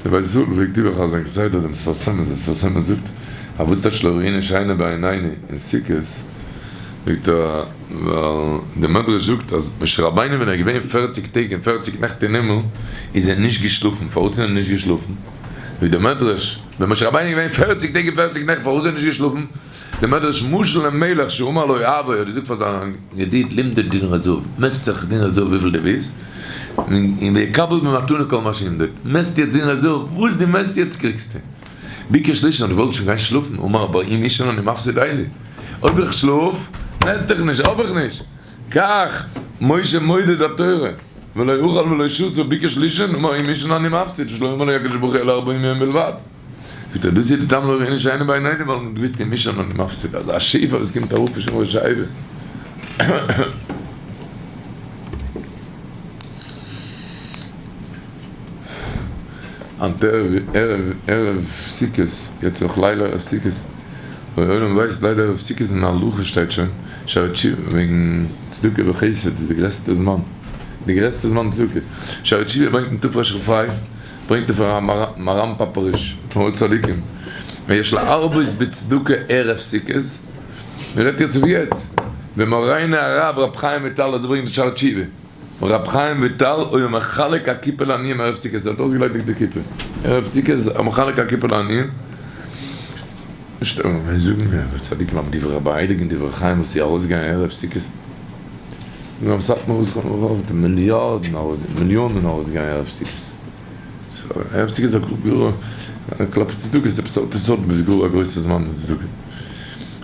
דער בית ישראל פלעגט איבערחזר'ן כסדר דעם שפת אמת, דער שפת אמת זאגט, א וואס טייטש לא ראינו שינה בעינינו אין סוכות, זאגט ער, ווייל דער מדרש זאגט אז משה רבינו ווען ער איז געווען פערציג טעג און פערציג נעכט אין הימל איז ער נישט געשלאפן, פארוואס איז ער נישט געשלאפן? זאגט דער מדרש, ווען משה רבינו איז געווען פערציג טעג און פערציג נעכט פארוואס איז ער נישט געשלאפן? דער מדרש משל למלך שאמר לאוהבו האט געזאגט פאר זיין ידיד למדוד דינרי זהב, מעסט זיך דינרי זהב וויפיל דו ווילסט, און ויקבל במתנה כל מה שימדוד, מעסט יעצט דינרי זהב, וואס דו מעסט יעצט קריגסטו. ביקש לישון האט געוואלט שוין גיין שלאפן, אמר אבער אם אישן אני מפסיד אלו, אויב איך שלאף, מעסט איך נישט, האב איך נישט. כך משה מודד התורה, ולא אכל ולא שתה, ביקש לישון, אמר אם אישן אני מפסיד, שלא אמר לי הקדוש ברוך הוא אלא ארבעים יום בלבד. זאגט ער, דאס איז די טעם לא ראינו שינה בעינינו, ווייל מ'האט געוואוסט אם אישן אני מפסיד, אזא שפע וואס קומט אראפ פון שמות שואבה. היינט ערב ערב ערב סוכות, יעצט נאך ליל ערב סוכות, דער עולם ווייסט ליל ערב סוכות אין הלכה שטייט שוין, שערי תשובה וועגן צדקה וחסד איז די גרעסטע זמן, די גרעסטע זמן צדקה, שערי תשובה ברענגט אין תרכ"ה, ברענגט ער פון מהר"ם פאפעריש, אור צדיקים, ויש להרבות בצדקה ערב סוכות, מען רעדט יעצט אויף יעצט, ומורינו הרב ר' חיים וויטאל אזוי ברענגט די שערי תשובה. ר' חיים וויטאל היה מחלק הקופה לעניים ערב סוכות, ער האט אויסגעליידיגט די קופה ערב סוכות, מחלק הקופה לעניים, נישט און זאגן מיר וואס צדיקים האבן דברי רבי הייליגן דברי חיים וואס איז ארויסגעגאנגען ערב סוכות, זאגן רבי סאטמאר רב זכרונו לברכה האט מיליארדן ארויס מיליאנען ארויסגעגאנגען ערב סוכות, ערב סוכות איז א גאר א קלאפ צדקה איז עפעס עפעס גאר א גרויסע זמן צדקה.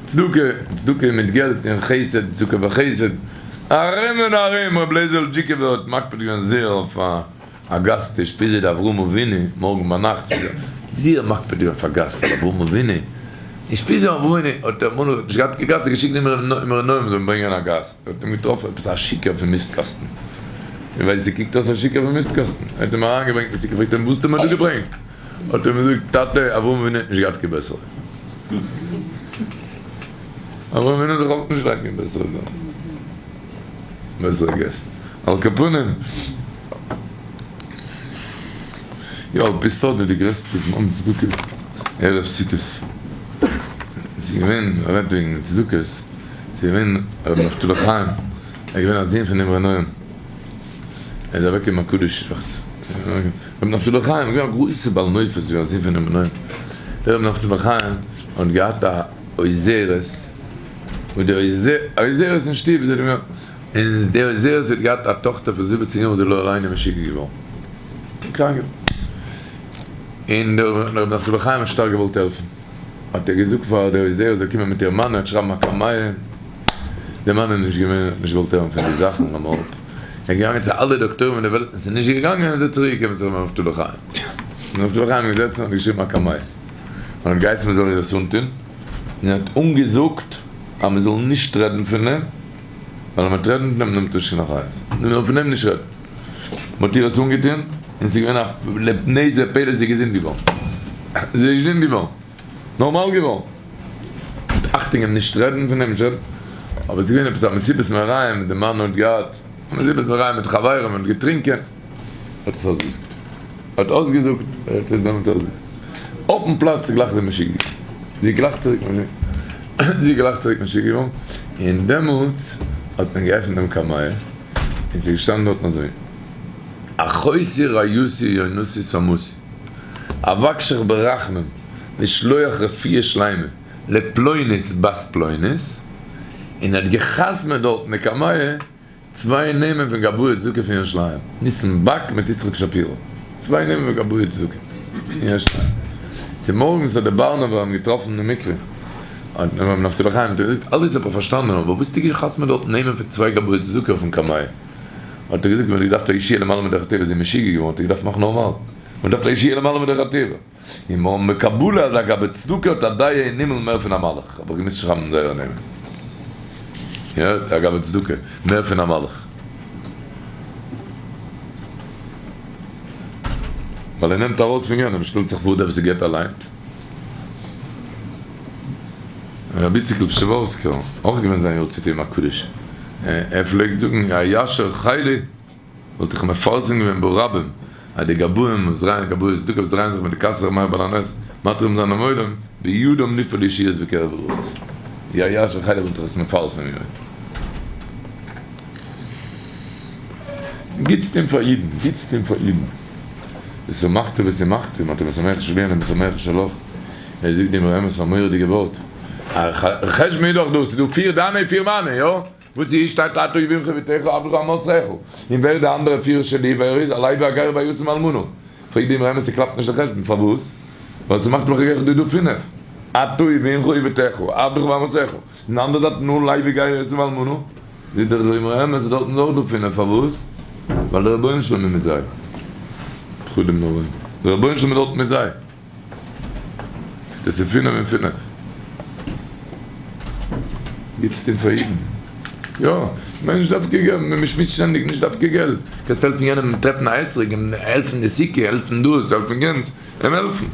צדקה, צדקה מיט געלט און חסד, צדקה וחסד, ארום און ארום, רבי לייזער'ל דזשיקובער האט מקפיד געווען זייער אויף א גאסט טיש, פיזי דאברהם אבינו, מארגן ביינאכט, זייער מקפיד געווען אויף א גאסט טיש, אברהם אבינו, און שפיזי אברהם אבינו האט ער אמאל נישט געהאט קיין גאסט, האט געשיקט אמרי נועם זאל אים ברענגען א גאסט, האט אים געטראפן עפעס א שיכור פון מיסט קאסטן, איר ווייסט ווי קוקט אויס א שיכור פון מיסט קאסטן, ער האט אים אריינגעברענגט און געפרעגט אים וואס האסטו מיר דא געברענגט? האט ער אים געזאגט, טאטע, אברהם אבינו האט נישט געהאט קיין בעסערע. אברהם אבינו האט דאך אויך נישט געהאט קיין בעסערע בעסערע געסט. על כל פנים, יא, על פי סוד איז די גרעסטע זמן צדקה ערב סוכות. ס'איז געווען, מ'רעדט וועגן צדקות, ס'איז געווען רבי נפתלי חיים, ער איז געווען א זון פון אמרי נועם. ער איז אוועק אין מקדש רבי נפתלי חיים איז געווען א גרויסע בעל מופת ווי א זון פון אמרי נועם, דער רבי נפתלי חיים האט געהאט א עוזרת. וואס דער עוזרת אין שטוב איז און דער עוזרת האט געהאט א טאכטער פון זיבעצן יאר וואס איז לא עלינו משוגע געווארן קראנק געווארן און דער רבי נפתלי חיים האט שטארק געוואלט העלפן האט ער געזאגט פאר דער עוזרת זאל קומען מיט איר מאן ער וועט שרייבן א קמיע דער מאן איז נישט געווען האט נישט געוואלט הערן פון די זאכן אמאל ער איז געגאנגען צו אלע דאקטוירים אין די וועלט און ס'איז נישט געגאנגען איז ער צוריק געקומען צו רבי נפתלי חיים רבי נפתלי חיים איז געזעצן און האט געשריבן א קמיע און האט געהייסן מען זאל איר עס אנטון און האט אנגעזאגט אז מען זאל נישט רעדן פון אים, ווייל אז מען וועט רעדן פון אים נעמט ער שוין אחריות, מען זאל פון אים נישט רעדן. מען האט איר עס אנגעטון און ס'איז געווען א לפני זה פלא זי איז געזונט געווארן, זי איז געזונט געווארן, נארמאל געווארן. מיט אכטונג אים נישט רעדן פון אים, נישט רעדן, אבער ס'איז געווען עפעס א מסיבת מרעים וואס די מאן האט געהאט, א מסיבת מרעים מיט חברים און געטרינקען, האט עס אויסגעזאגט. האט אויסגעזאגט, ער האט עס דעמאלטס אויסגעזאגט. אויפן פלאץ איז גלייך זי משוגע געווארן. זי איז גלייך צוריק משוגע זי איז גלייך צוריק משוגע געווארן, און דעמאלטס האט מען געעפנט דעם קמיע, און ס'איז געשטאנען דארטן אזוי, אחותי רעיתי יונתי תמתי, אבקשך ברחמים לשלוח רפואה שלימה לפלונית בת פלונית, און ער האט גע'חתמ'עט דארטן די קמיע, צוויי נעמען פון גבאי צדקה פון ירושלים, ניסן באק מיט יצחק שפירא, צוויי נעמען פון גבאי צדקה אין ירושלים. צומארגנס האט דער בארנובער אים געטראפן אין מקווה, האט רבי נפתלי חיים האט אים געזאגט, אלעס האב איך פארשטאנען, אבער וואס האסטו גע'חתמ'עט דארט נעמען פון צוויי גבאי צדקה אויפן קמיע? האט ער געזאגט, מען האט געדארפט א ישועה למעלה מדרך הטבע, זי איז משוגע געווארן, האט ער געדארפט מאכן נארמאל, מען דארף א ישועה למעלה מדרך הטבע. און מיר האבן בקבלה אז א גבאי צדקה האט א דעה אין הימל מער פון א מלאך, האב איך געמוזט שרייבן זייערע נעמען. יא, א גבאי צדקה מער פון א מלאך. ווייל ער נעמט ארויס פון יענעם, שטעלט זיך פאר דער וואס געבט אליין. רבי איציקל פשעווארסקער, אויך געווען זיין יארצייט יום הקדוש, ער פלעגט זאגן הישר חילי. וואלט איך מפרסם געווען ברבים אז די גבאים וואס דרייען גבאי צדקה וואס דרייען זיך מיט די קאסע ר' מאיר בעל הנס מתרים זיין דעם עולם בידם נפעל ישועות בקרב הארץ יא יישר חלק וואלט איך עס מפרסם געווען. גוטס טון פאר אידן, גוטס טון פאר אידן. ושמחת ושמחת, אם אתה משמח שלי אני משמח שלך. ער זאגט דעם אמת א מורא'דיגע ווארט. א חשבון איז דאך דא, ס'איז דא פיר דיינע און פיר מיינע, יא? וואס איז שטייט אתה ובנך ובתך עבדך ואמתך, און ווער די אנדערע פיר שלי ווער איז הלוי והגר והיתום והאלמנה, פרעגט די אמרי אמת ס'קלאפט נישט די חשבון פארוואס? ווייל ס'מאכט מיך גערעכט דא דא פינף אתה ובנך ובתך עבדך ואמתך, און די אנדערע זייט נאר לוי גר יתום ואלמנה, זאגט דער אמרי אמת דארטן איז אויך דא פינף פארוואס? ווייל דער רבונו של עולם איז מיט זיי, פחדים נוראים, דער רבונו של עולם איז דארט מיט זיי. דאס איז פינף און פינף. גוטס טון פאר אידן. יא, כ'מיין נישט דווקא געלט, מען שמועסט שטענדיג נישט דווקא געלט. קענסט העלפן יענעם טרעפן א אתרוג, אים העלפן די סוכה, העלפן דאס, העלפן יענץ, אים העלפן.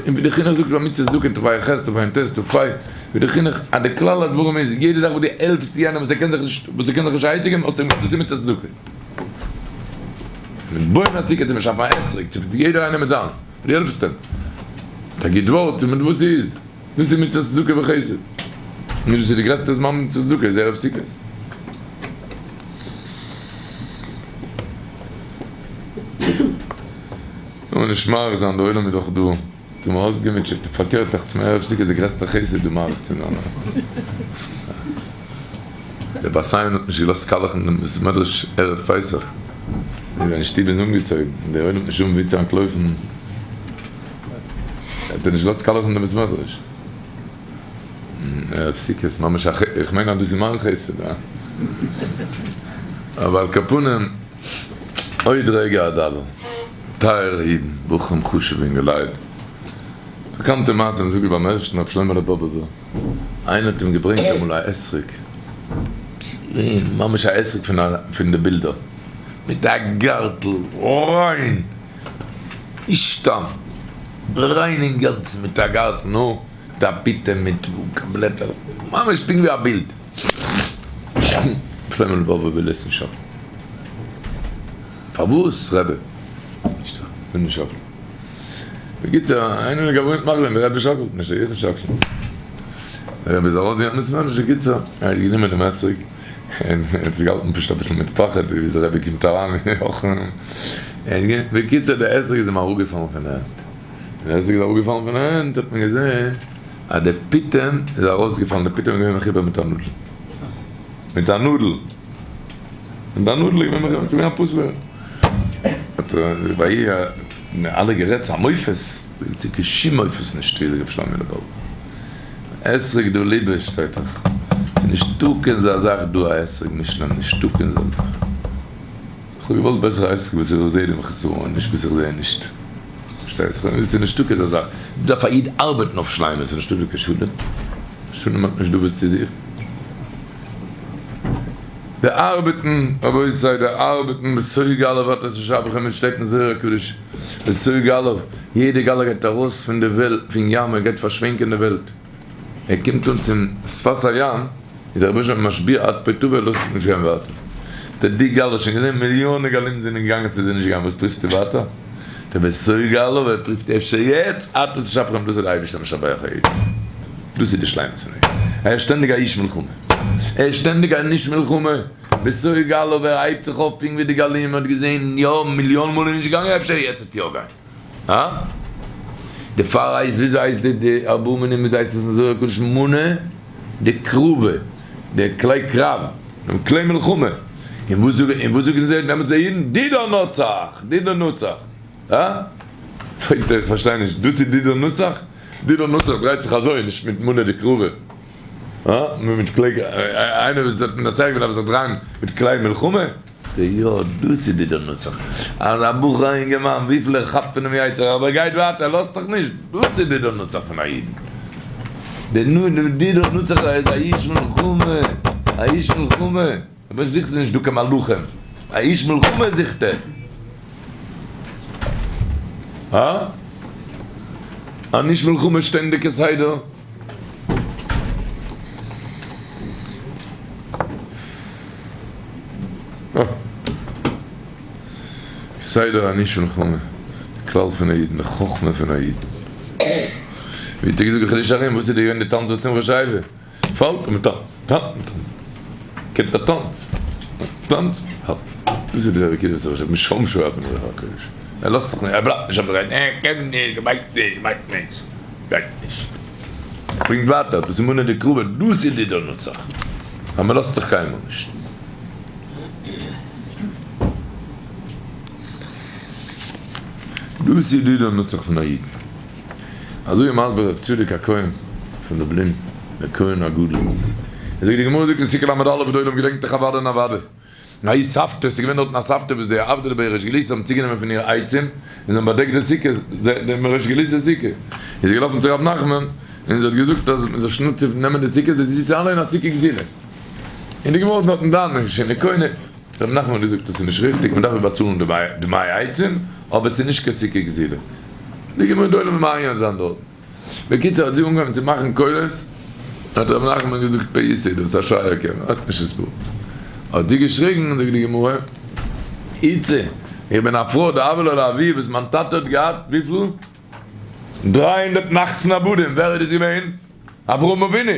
ווי די חינוך זאגט ביי מצות צדקה אין תרח תרט תרפ, ווי די חינוך אז די כלל הדברים איז יעדע זאך וואס דו העלפסט יענעם וואס ער קען זיך נישט, וואס ער קען זיך נישט א עצה געבן, האסטו אים געהאלפן, דאס איז מצות צדקה. מיט בויען א סוכה צו באשאפן א אתרוג צו יעדער איינער מיט זיינס דו העלפסט אים מיט א גוט ווארט צו מיט וואס ס'איז דאס איז מצוות צדקה וחסד און דאס איז די גרעסטע זמן מצוות צדקה איז ערב סוכות. לאמיר נישט מאריך זיין די עולם איז דאך דא צום אויסגעמוטשעט פארקערט דאכט מיר ערב סוכות איז די גרעסטע חסד דא מאריך צו זיין. דער בת עין האט נישט געלאזט קאלעכן דעם בית מדרש ערב פסח, און זיין שטוב איז אנגעצויגן, און דער עולם האט נישט האבן וואו צו אנטלויפן, האט ער נישט געלאזט קאלעכן דעם בית מדרש. ערב סוכות, ממש א ח, איך מיין אז דאס איז מיין חסד, הא? אבער על כל פנים, עוד רגע אדבר, טייערע אידן, בחורים חשוב'ע אינגעלייט, באקאנטע מעשה, מ'זאגט ביים ערשטן רבי שלמה'לע באבובער, איינער האט אים געברענגט אמאל א אתרוג, ממש א אתרוג פון די בילדער, מיט א גארטל, ריין, נישט סתם, ריין אינגאנצן מיט א גארטל, נו, מיט א פיטום מיט בלעטער, ממש פונקט ווי א בילד. שלמה באבובער וויל עס נישט האבן. פארוואס רבי? נישטא, וויל נישט שאקלן. בקיצור, איינער האט געוואוינט מאכלען, דער רבי שאקלט נישט, איך שאקל. דער רבי איז ארויס געגאנגען מיט מענטשן, בקיצור, ער האט גענומען דעם אתרוג, און ער האט זיך געהאלטן פשוט אביסל מיט פחד, ווי דער רבי קומט אריין, בקיצור, דער אתרוג איז אים אראפגעפאלן פון די הענט. ווען דער אתרוג איז אראפגעפאלן פון די הענט, האט מען געזען. אז די פיטם איז ארויסגעפאלן, די פיטם איז געווען מחובר מיט א נאדל, מיט א נאדל, מיט א נאדל איז געווען מחובר, ס'איז געווען א פסול'ע, האט ביי איר אלע גערעדט ס'איז א מופת, זאגט זי קיין שום מופת נישטא, זאגט רבי שלמה לעבאוויטש, אתרוג דא ליבע שטייט דאך, נישטא קיין אזא זאך דא א אתרוג מושלם, נישטא קיין אזא זאך. כ'האב געוואלט בעסער א עסק וואס איך זעה דעם חסרון נישט וואס איך זעה נישט. פארשטייט זיך עס איז נישטא קיין אזא זאך. דארף א איד ארבעטן אויף שלימות, ס'איז נישטא דא קיין שלום. שלום האט נישט דא וואס צו זוכן. די ארבעטן, רבותי, די ארבעטן בסוג א' האט עס נישט אבער כ'מיין שטייט אין זוהר הקדוש בסוג א' יעדע גלח גייט ארויס פון די וועלט פון ים ער גייט פארשווענקען די וועלט. ער קומט אן צום שפת הים, איז דער רבוש ע משביע עד פה תבוא, לאזט אים נישט גיין ווייטער. דער די גל האט שוין געזען מיליאנען גלים זענען געגאנגען ס'איז זיי נישט געגאנגען וואס פריווסטו ווייטער? דער בסוגל ער פריווט אפשר יעצט עד פה תשבחם דאס איז דער אייבערשטער משבח א איד דאס איז די שלימות פון א איד ער איז שטענדיג א איש מלחמה ער איז שטענדיג א איש מלחמה בסוגל ער הייבט זיך אויף פונקט ווי די גלים האט געזען יא מיליאן מאל איז נישט געגאנגען אפשר יעצט וועט יא גיין. הא? דערפאר הייסט וויאזוי הייסט די די ארבעה מינים וויאזוי הייסט עס אין זוהר הקדוש מנה דקרבא די כלי קרב דעם כלי מלחמה און וואס זאגן און וואס זאגן זיי דעמאלטס די אידן דידן נצח דידן נצח הא? פרעגט ער איך פארשטיי נישט דאס איז דידן נצח? דידן נצח דרייט זיך אזוי נישט מיט מנה דקרבא הא? מיט כלי איינער וואס האט מנצח געווען דארף זיך דרייען מיט כלי מלחמה? יא, דאס איז די נוסח. אז א בחור א אינגערמאן וויפיל ער כאפט פונעם יצר הרע אבער ער גייט ווייטער ער לאזט זיך נישט, דאס איז די נוסח פון א איד. די נוסח איז א איש מלחמה, א איש מלחמה, אבער זוכט נישט דא קיין מלאכים, א איש מלחמה זוכט ער. הא? אן איש מלחמה שטענדיג כסדר. כסדר אן איש מלחמה, די כלל פון א איד, די חכמה פון א איד. ווי האט ער געזאגט די חידושי הרי"ם, וואס איז די געווען די טאנץ וואס שמחת שייבה? פאלט און מ'טאנצט, טאנצט און מ'טאנצט. קומט א טאנץ, טאנץ, האלט. דאס איז די רקידה וואס איך משום שואב פון רוח הקודש. ער לאזט זיך נישט, ער בלייבט נישט אויף די רייד, ער קען נישט, ער ווייסט נישט, ער ווייסט נישט, גייט נישט. ברענגט ווייטער, דאס איז מנא דקרבא, דאס איז די דערנוצער, אז מען לאזט זיך קיינמאל נישט. דאס איז די דערנוצער פון א איד. אזוי איז מסביר רב צדוק הכהן פון לובלין, דער כהן הגדול. ער זאגט, די גמרא זאגט אין סוכה ל"א, די עולם געדענקט דאך אוודאי און אוודאי. ההיא סבתא, ס'איז געווען דארטן א סבתא וואס די עבדי דבי ריש גלותא האבן צוגענומען פון איר עצים און זיי האבן באדעקט די סוכה, דעם ריש גלותא'ס סוכה. איז זי געלאפן צו ר' נחמן און זי האט געזאגט אז מ'זאל שנעל צו נעמען די סוכה, זי זיצט אליין א סוכה גזילה. און די גמרא האט דארטן דן און שאינו קונה. ר' נחמן האט געזאגט אז ס'איז נישט ריכטיג, מ'דארף איר באצאלן דמי עצים, אבער ס'איז נישט קיין סוכה גזילה. די גמרא דא וועלן מיר מעיין זיין דארטן. בקיצור האט זי אנגעהויבן צו מאכן קולות, האט ר' נחמן געזאגט פעיסי דאס א שייער קען האט נישט הסבר, האט זי געשריגן זאגט די גמרא איצה איך בין א פרוי די אבל על אבי וואס מיין טאטע האט געהאט וויפיל? 318 עבדים, ווער איז דאס געווען? אברהם אבינו,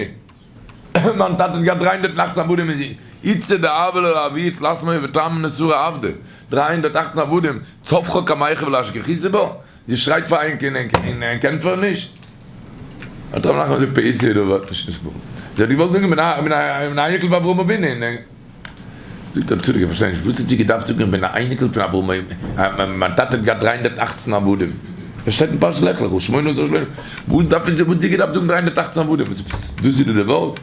מיין טאטע האט געהאט 318 עבדים איז איצה די אבל על אבי תלת מאה ותמנ עשרה עבדי, 318 עבדים, צווחא קמייכא ולהשגחיסי בה? זי שרייט פאר ענק און ענק ענטפערן נישט. האט ר' נחמן געזאגט פעיסי דא ווערט נישט נסבל. זי האט געוואלט זאגן איך בין א אייניקל פון אברהם אבינו און ענק. זאגט רב צדוק איך פארשטיי נישט וואס האט זי געדארפט זאגן איך בין א אייניקל פון אברהם אבינו מיין טאטע האט געהאט 318 עבדים. עס שטייט אין פרשת לך לך שמונה עשר שלושים וואס דארף זי וואס האט זי געדארפט זאגן 318 עבדים דאס איז די ווארט?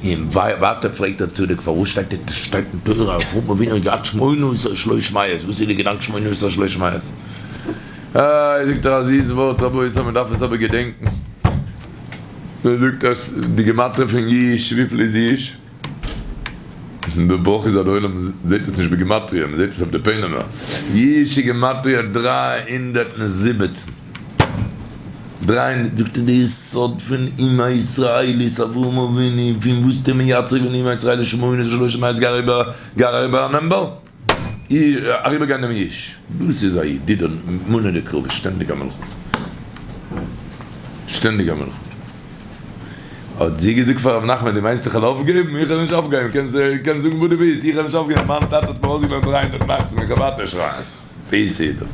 און ווייטער פרעגט רב צדוק פארוואס שטייט עס שטייט אין תורה אברהם אבינו האט געהאט שמונה עשר שלוש מאות וואס איז די געדאנק שמונה עשר שלוש מאות? איי זאגט ער א זיס ווארט רבותי מען דארף עס אבער געדענקן ער זאגט אז די גמטריא פון יאוש וויפיל איז יאוש? די בראך איז אז די עולם זעט עס נישט בגימטריא מען זעט עס אויף די פענעמער יאוש איז גמטריא 317 דריי הונדערט זאגט ער די יסוד פון אומה ישראלית אברהם אבינו פון וואס האט ער מייצר געווען אומה ישראלית שמונה ושלושים מאות גאר איבער גאר אריבער א נומבער אריבער גיין דעם איש דאס איז א איד די אמונה דקרובה שטענדיג א מלחמה שטענדיג א מלחמה האט זי געזאגט פאר רבי נחמן דו מיינסט איך וועל אויפגעבן איך וועל נישט אויפגעבן קענסט קענסט זאגן וואס דו ווילסט איך וועל נישט אויפגעבן מיין טאטע האט מיר אויסגעלערנט 318 איך וועל ווייטער שרייען. בסדר.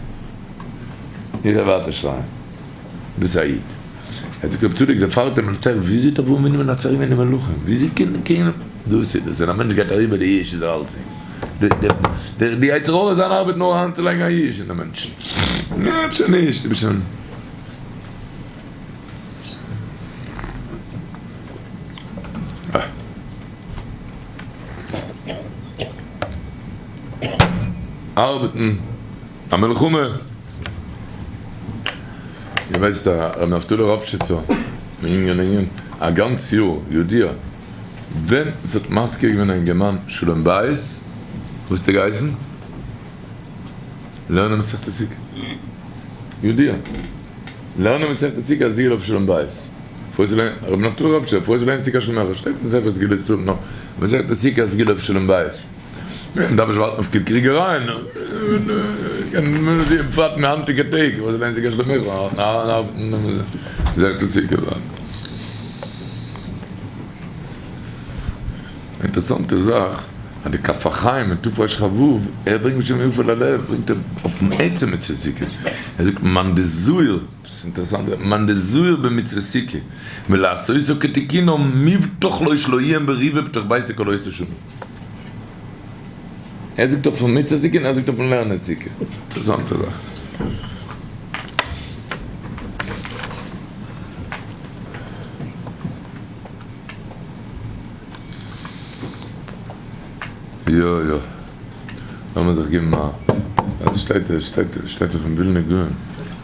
איך וועל ווייטער שרייען. ביסט א איד. ער זאגט רב צדוק דערפאר האט ער מנצח וויאזוי האט אברהם אבינו מנצח געווען די מלכים וויאזוי קען קען דאס איז דאס ווען א מענטש גייט אריבער די יאוש איז ער אלץ די די יצר הרע זיין ארבעט נאר אריינצולייגן א יאוש אין די מענטשן נע אפשר נישט דו ביסט שוין. ארבעטן א מלחמה. איר ווייסט א ר' נפתלי ראפשיצער מענין לענין א גאנץ יאר יודיע ווען ס'האט מזכיר געווען א אינגערמאן שלום בית וואס האט ער געהייסן? לערנען מסכת סוכה יודיע לערנען מסכת סוכה א סגולה אויף שלום בית ר' נפתלי ראפשיצער פארוואס לערנסטו קיין שלום בית שטייט אין ספר סגולות ישראל נאר מסכת סוכה א סגולה אויף שלום בית. מען דארף נישט ווארטן אויף קיין קריגערייען, בפרט אין היינטיגע טעג וואס ווען ס'גייט שלום זעט עס אינטערעסאנטע זאך אז די כף החיים אין תרכ"ו ער ברענגט בשם יפה ללב ברענגט ער אויפן עצם מצוות סוכה ער זאגט מאן דזהיר ס'איז אינטערעסאנט מאן דזהיר במצוות סוכה ולעשותה כתיקונו מובטח לו שלא יהיה מריבה בתוך ביתו כל אותו שנה. ער זאגט אויפן מצוה סוכה און ער זאגט אויפן לערנען סוכה. אינטערעסאנטע זאך. יא יא. לאמיר זיך געבן א. עס שטייט עס שטייט עס שטייט אויפן ווילנער גאון.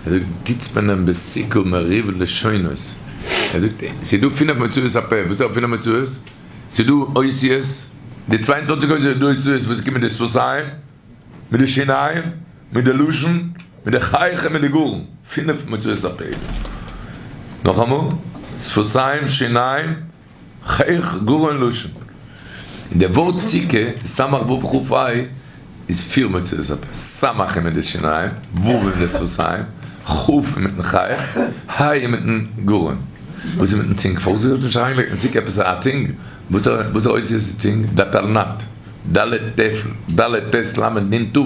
ער זאגט גיטס מען אים בסוכה מריב לשונות. ער זאגט ס'איז דא פינף מוצאות הפה. וואס איז פינף מוצאות? ס'איז דא אותיות, די 22 אותיות איז דא אותיות וואס קומען מיט די שפתיים, מיט די שיניים, מיט די לשון, מיט די חיך און מיט די גרון, פינף מוצאות הפה איז דא. נאכאמאל, שפתיים, שיניים, חיך, גרון, לשון. און די ווארט סוכה, סמך ו' כ' ה', איז פיר מוצאות הפה, סמך איז מיט די שיניים, ו' איז מיט די שפתיים, כ' איז מיטן חיך, ה' איז מיטן גרון. וואס איז מיטן צינג? פארוואס האט נישט אריינגעלייגט אין סוכה עפעס א צינג? וואס א אות איז צינג? דטלנת, ד ט ד ט ל נ ת,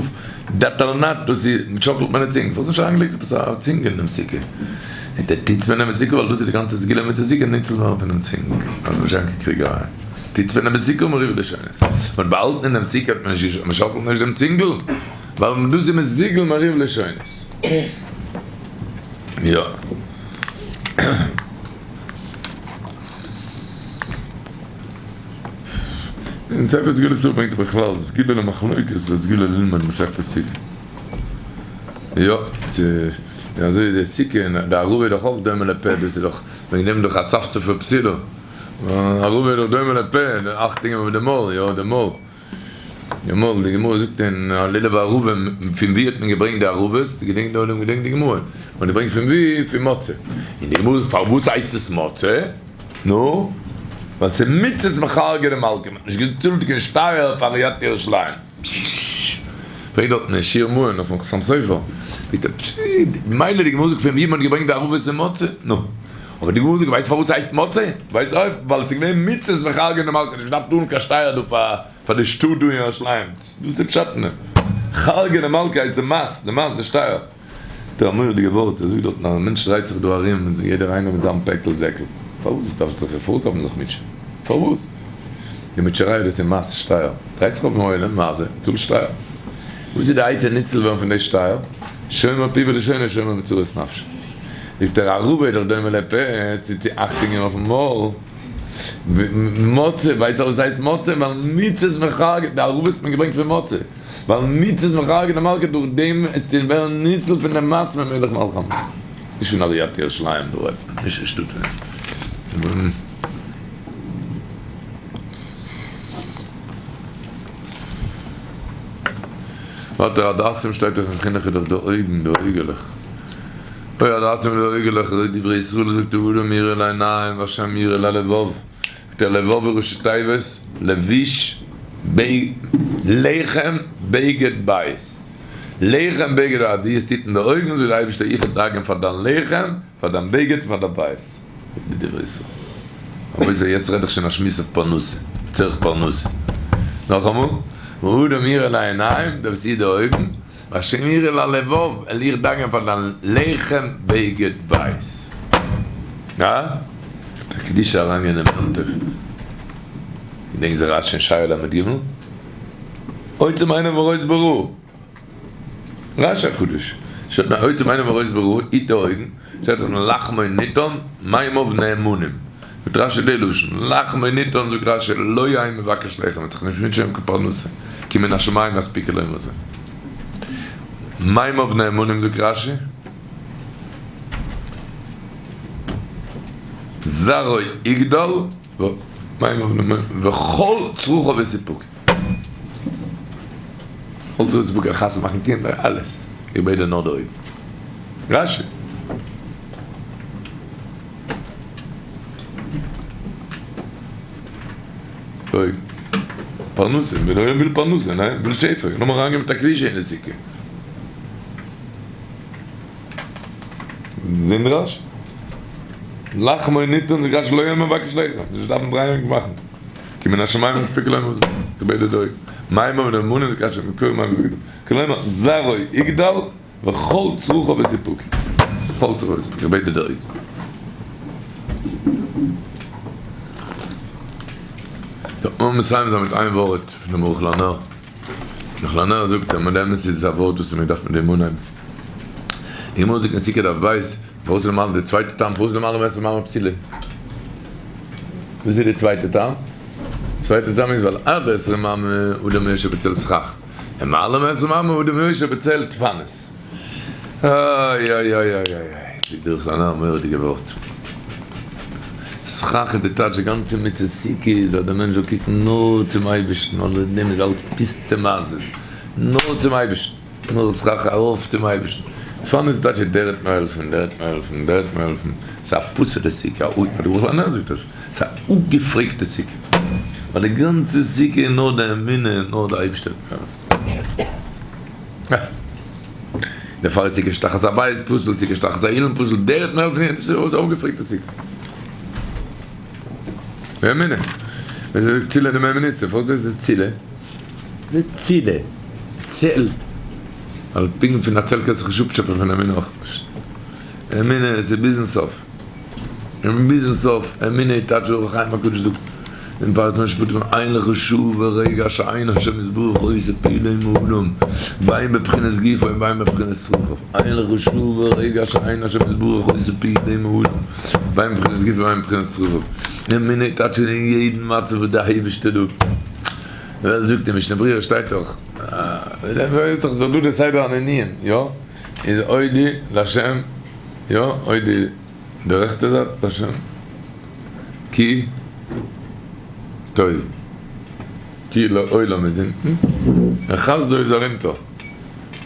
דטלנת, דאס איז שאקלט מען די צינג, פארוואס נישט אריינגעלייגט עפעס א צינג אין דעם סוכה? די טוטס מען אין סוכה ווייל דאס איז די גאנצע סגולה מצוה סוכה ניצול ווערן פונעם צינג, אז נישט זיין קיין קריגעריי. טוטס מען אין סוכה מריב לשונות. מען האט באהאלטן אין דעם סוכה האט מען נישט מען שאקלט נישט דעם צינגל ווייל דאס איז מסוגל מריב לשונות. יא. אין ספר סגולת ישראל ברענגט ער בכלל סגולה למחלוקת וסגולה ללמוד מסכת סוכה. יא, ס'איז אזוי איז די סוכה און די ערבה איז דאך אויך דומה לפה, דאס איז דאך וועגן דעם דאך הצפצפה פסולה. ערבה איז דאך דומה לפה, אכטונג געבן אויף די מויל, יא די מויל. די מויל, די גמרא זאגט אין לולב וערבה, פון ווי האט מען געברענגט די ערבות? געדענקט די עולם געדענקט די גמרא? מען האט געברענגט פון ווי? פון מצה. און די גמרא זאגט פארוואס הייסט עס מצה? נו, ווייל ס'איז מצות מכרגא דמלכא, מען האט נישט געצאלט קיין שטייער פאר עיריית ירושלים. פרעגט דארטן אין שיר מעון אויפן חתם סופר, זאגט ער, פששש, מילא די גמרא זאגט פון ווי מען האט געברענגט די ערבות איז מצה, נו, אבער די גמרא זאגט ווייסט פארוואס ס'הייסט מצה? ווייסט אויך ווייל ס'איז געווען מצות מכרגא דמלכא, נישט געדארפט צאלן קיין שטייער דא פאר פאר די שטאט דא אין ירושלים, דאס איז די פשט אין דעם, כרגא דמלכא הייסט די מס, די מס, די שטייער. זאגט ער א מורא'דיגע ווארט, ער זאגט דארטן אז א מענטש דרייט זיך דא ארום און יעדער איינער מיט זיין פעקל זעקל, פארוואס דארף זיך, פארוואס דארף מען זיך מוטשען? פארוואס? די מוטשעריי דאס איז מס שטייער, דרייט זיך אויפן עולם, מה זה? צאל שטייער. וואס איז די עצה ניצול ווערן פון די שטייער? שומר פיו ולשונו שומר מצרות נפשו. זאגט ער ערבה איז דאך דומה לפה, צו צו אכטונג געבן אויפן מויל. מצה, ווייסט וואס הייסט מצה? ווייל מצות מחג, די ערבות האט מען געברענגט פון מצה. ווייל מצות מחג די מלכה דורך דעם עס צו ווערן ניצול פון דעם מס ממלך מלכי המלכים. נישט פון עריית ירושלים דא רעדט מען, נישט אין שטאט. ווייטער הדסים שטייט דאך אין חינוך איז דאך די אויגן, די אויגעלעך. אוי הדסים איז די אויגעלעך, אזוי דברי ישראל זאגט האדם יראה לעיניים והשם יראה ללבב. זאגט ער לבב איז ראשי תיבות לבוש לחם בגד בית. לחם בגד אז דו עסט טוט אין די אויגן זאגט די אייבערשטער איך וועל דאגה'ן פאר דיין לחם פאר דיין בגד און פאר דיין בית. זאגט די דברי ישראל. רבותי יעצט רעד איך שוין א שמועס אויף פרנסה, צורך פרנסה. נאכאמאל, והאדם יראה לעיניים, דאס איז די אויגן, והשם יראה ללבב, וועל איך דאגה'ן פאר דיין לחם בגד בית. הא? מיט א קדושה אריינגיין אינעם יום טוב. געדענקסט די רשי אין שער ל"ג? עוצם עיניו ורואות ברור. רשי הקדוש. שטייט ביי עוצם עיניו ורואות ברור, היט די אויגן, שטייט דארטן לחמו ניתן, מימיו נאמנים. זאגט רשי די לשון, לחמו ניתן זאגט רשי לא יהא מבקש לחם, וועט זיך נישט מוטשען קיין פרנסה, כי מן השמים יספיקו לו מזון. מימיו נאמנים זאגט רשי. זרעו יגדל וכל צרכיו יסופקו. כל צרכיו יסופקו, חתונה מאכן קינדער, אלעס. איך בעט דיר נאר די אויגן. רשי. אויגן. פרנסה, דער עולם וויל פרנסה, ניין? וויל שפע. לאמיר אריינגיין מיט א קדושה אין די סוכה. זעהן די רשי? לחמו ניתן זאגט רשי לא יהיה מבקש לחם, נישט דארפן דרייען און מאכן, כי מן השמים יספיקו לו מזון, כבד הדואג, מים ונאמנים זאגט רשי מקור מים וגדול, כלומר זרעו יגדל וכל צרכו בסיפוק, כל צרכו בסיפוק, כבד הדואג. טוב, לאמיר מסיים זיין מיט איין ווארט פונעם ערוך לנר. נאך זאגט ער, מיט אמת איז עס א ווארט וואס מען דארף מיט דעם אנהייבן. די גמרא זאגט אין סוכה דף ב', פארוואס למעלה די צווייטע טעם פארוואס למעלה מעשר מאמר פסולה? וואס איז די צווייטע טעם? צווייטע טעם איז ווייל עד עשרים אמה אדם יושב בצל סכך, למעלה מעשרים אמה אדם יושב בצל דפנות. איי איי איי איי איי זאגט דער ערוך לנר א מורא'דיגע ווארט. סכך איז די טייטש די גאנצע מצוה סוכה איז אז דער מענטש זאל קוקן נאר צום אייבערשטן און דעם איז אלץ פוסטע מעשות נאר צום אייבערשטן נאר סכך ארויף צום אייבערשטן דפנות איז טייטש דער וועט מיר העלפן דער וועט מיר העלפן דער וועט מיר העלפן ס'איז א פסול'ע סוכה א דער ערוך לנר זאגט דאס ס'איז א אפגעפרעגטע סוכה ווייל די גאנצע סוכה איז נאר די אמונה נאר די אייבערשטער וועט מיר העלפן. דערפאר איז סוכה שתחת הבית פסול, סוכה שתחת האילן פסול, דער האט מער פון דאס איז אויפגעפרעגטע סוכה. אמונה. ווען זיי זאגט צילה דמי מניסה, פארוואס איז עס צילה? זה צילה. צל. ווייל פונקט פון א צל קענסטו זיך נישט אפטשעפען פון אמונה אויך נישט. אמונה איז ביזן סוף. און ביזן סוף, אמונה איז טייטש ווי אור החיים הקדוש זאגט אין פרשת משפטים, אין לך שעה ורגע שאין השם יתברך עושה פעולה עם האדם, בין בבחינת גופו ובין בבחינת צרכיו, אין לך שעה ורגע שאין השם יתברך עושה פעולה עם האדם, בין בבחינת גופו ובין בבחינת צרכיו, אמונה איז טייטש אין יעדן מצב וואס דער אייבערשטער דא, די וועלט זאגט אין משנה ברורה שטייט דאך, איז דאך דא די סדר הנענועים, יא? איז הודי לה', יא? הודי. די רעכטע זייט להשם כי טוב כי לעולם איז אונטן און חסדו איז ארונטער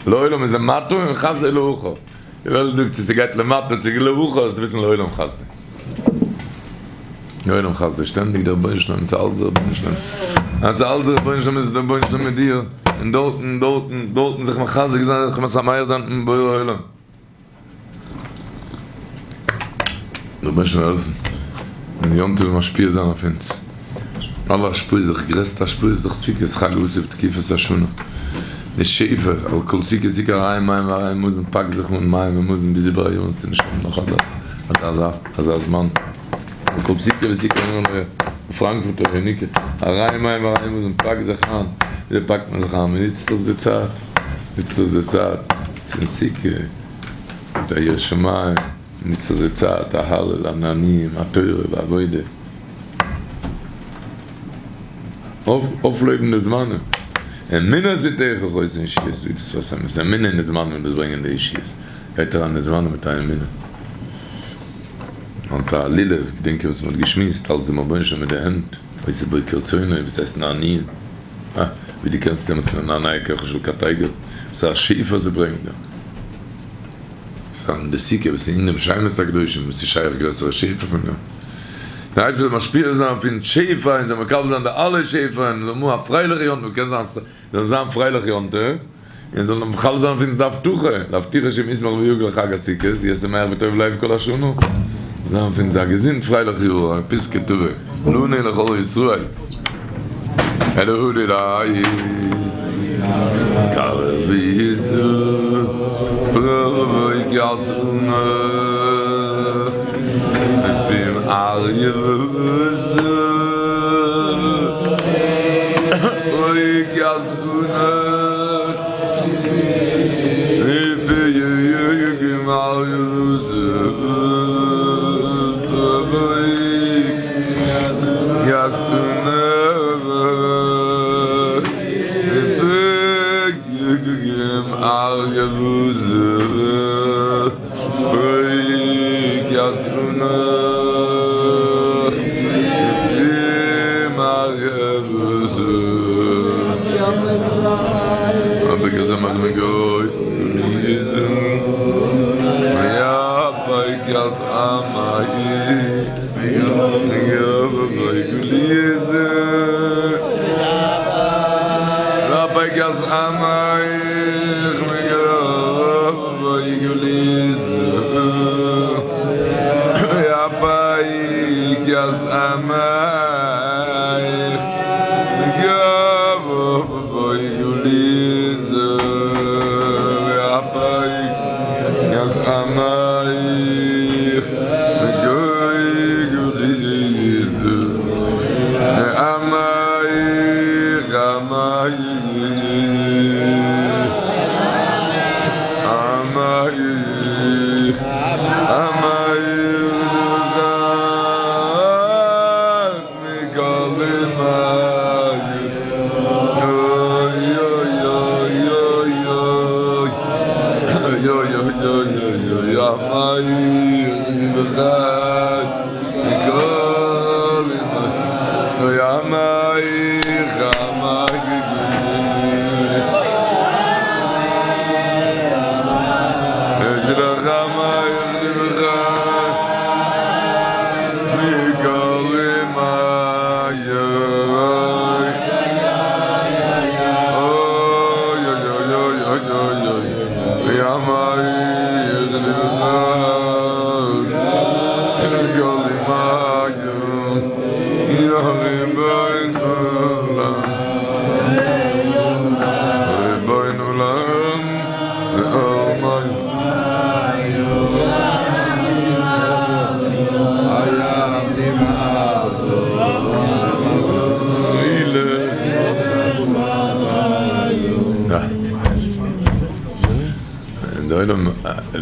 לעולם איז למטה און חסדו לאחור די וועלט זאגט צו ס'גייט למטה צו לאחור זאלסטו וויסן לעולם חסדו לעולם חסדו שטענדיג דער רבונו של עולם ס'איז אלץ דער רבונו של עולם אז ס'איז אלץ דער רבונו של עולם איז דער רבונו של עולם מיט דיר און דארטן דארטן דארטן זיך מחזק זיין זיך משמח זיין מיטן בורא עולם. רבונו של עולם העלפן און יום טוב משפיע זיין אויף אונז אלע השפעות די גרעסטע השפעה איז דאך סוכות חג האסיף תקופת השנה די שפע על כל סוכה סוכה הרי מים והרי מזון פאק זיך אן מים און מזון ביז איבער א יאר וועסטו נישט האבן נאך אזא אזא זמן על כל סוכה וסוכה פראנקפורטער יניקה הרי מים והרי מזון פאק זיך איין וויאזוי פאקט מען זיך איין מען נוצט אויס די צייט נוצט אויס די צייט פון סוכה מיט א ירא שמים, נוצט אויס די צייט א הלל, א נענועים, א תורה ועבודה, אויפלעבן די זמנים, אמונה זיתיך חוסן ישועות, ווי דאס וואס אמת, אמונה אין די זמנים וואס ברענגען די ישועות, גייט אריין אין די זמנים מיט א אמונה. מיט א לולב, געדענק איך וואס מען האט געשמועסט, האלטסט דעם רבונו של עולם מיט די הענט, עושה בו כרצונו, וואס הייסט נענועים? אה, ווי דו קענסט נעמען צו נענעי כחו של קטיגור, וואס א שפע ס'ברענגט דיר. סתם די סוכה וואס איז אין דעם שמות הקדושים, וואס איז שייך גרעסערע שפע פון דעם? דער אייבערשטער זאל משפיע זיין פון שפע און זאל מקבל זיין די אלע שפע און זאל האבן א פרייליכע יום טוב, קען זיין זאל זיין פרייליך יום טוב, און זאל מחלל זיין פון אונז די הבטחה, די הבטחה שישמח ויגל חג הסוכות, יהיה שמח וטוב לב כל השנה, זיין פון אונז א געזונט פרייליך יאר, א פסקה טובה, לנו ולכל ישראל. אלוהי די קרבי פרוי גאסן. פרק יסונך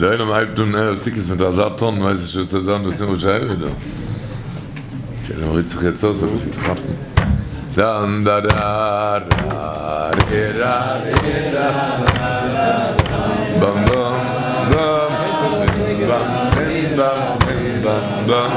דער עולם הייבט אן ערב סוכות מיט אזא טאן, ווייס איך שוין וואס ס'וועט זיין דאס יאר הושענא דא. דער עולם רירט זיך יעצט אויס אביסל צו כאפן. דאן דא דא רא רי רא רי רא באם באם באם באם באם באם באם.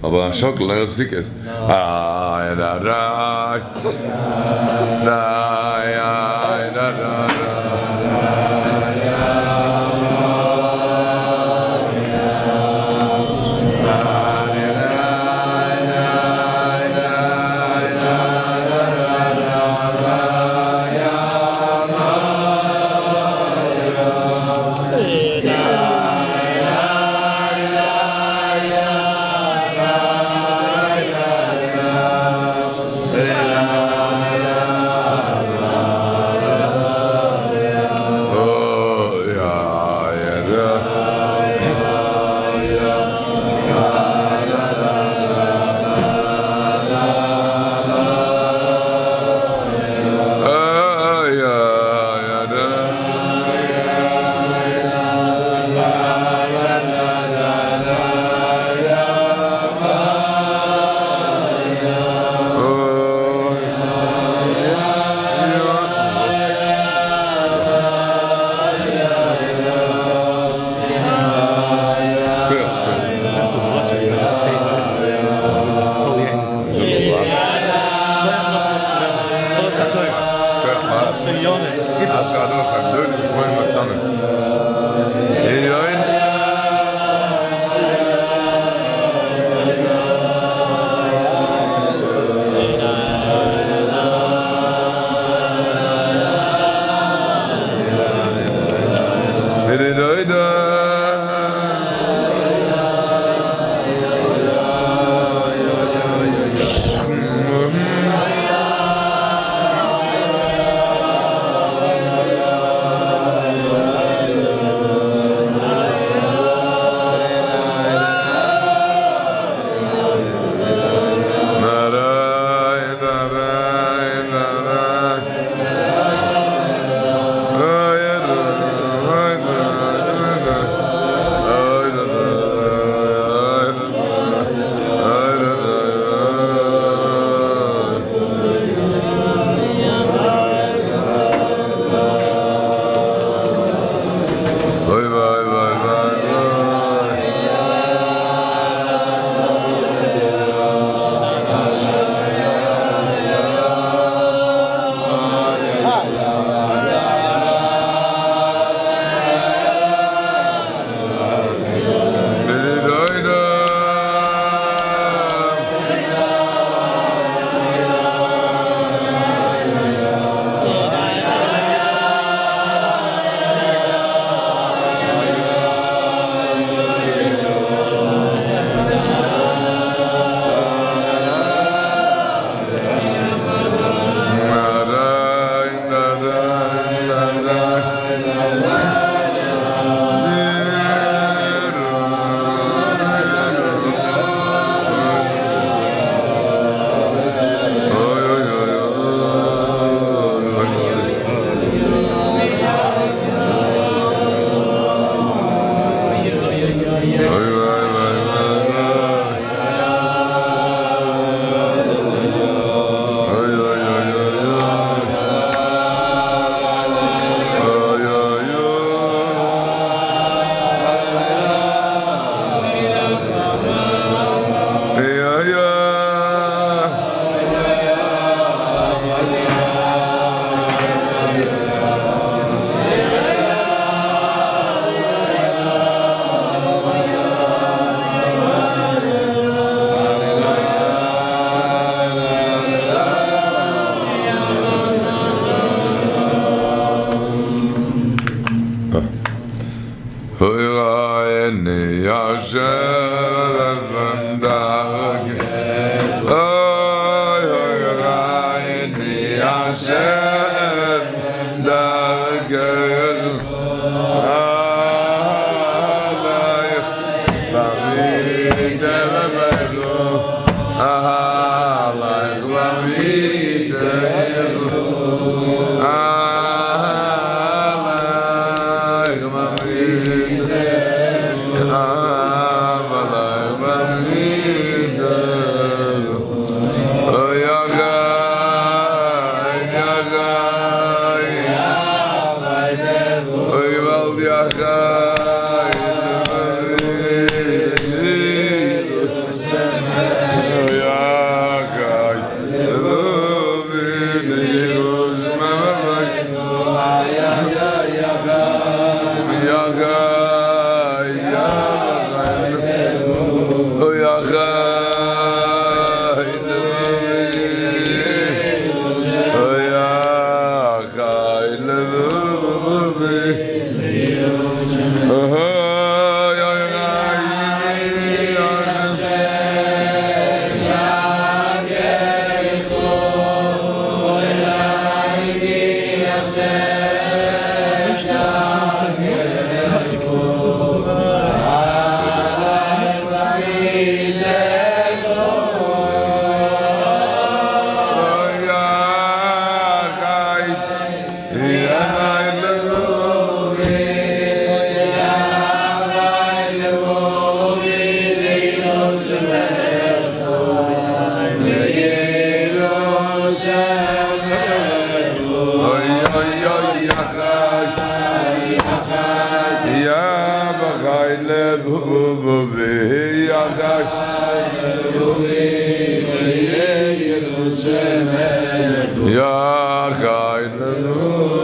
אבער א שאקל, ערב סוכות. Oh, יא חי לבבי.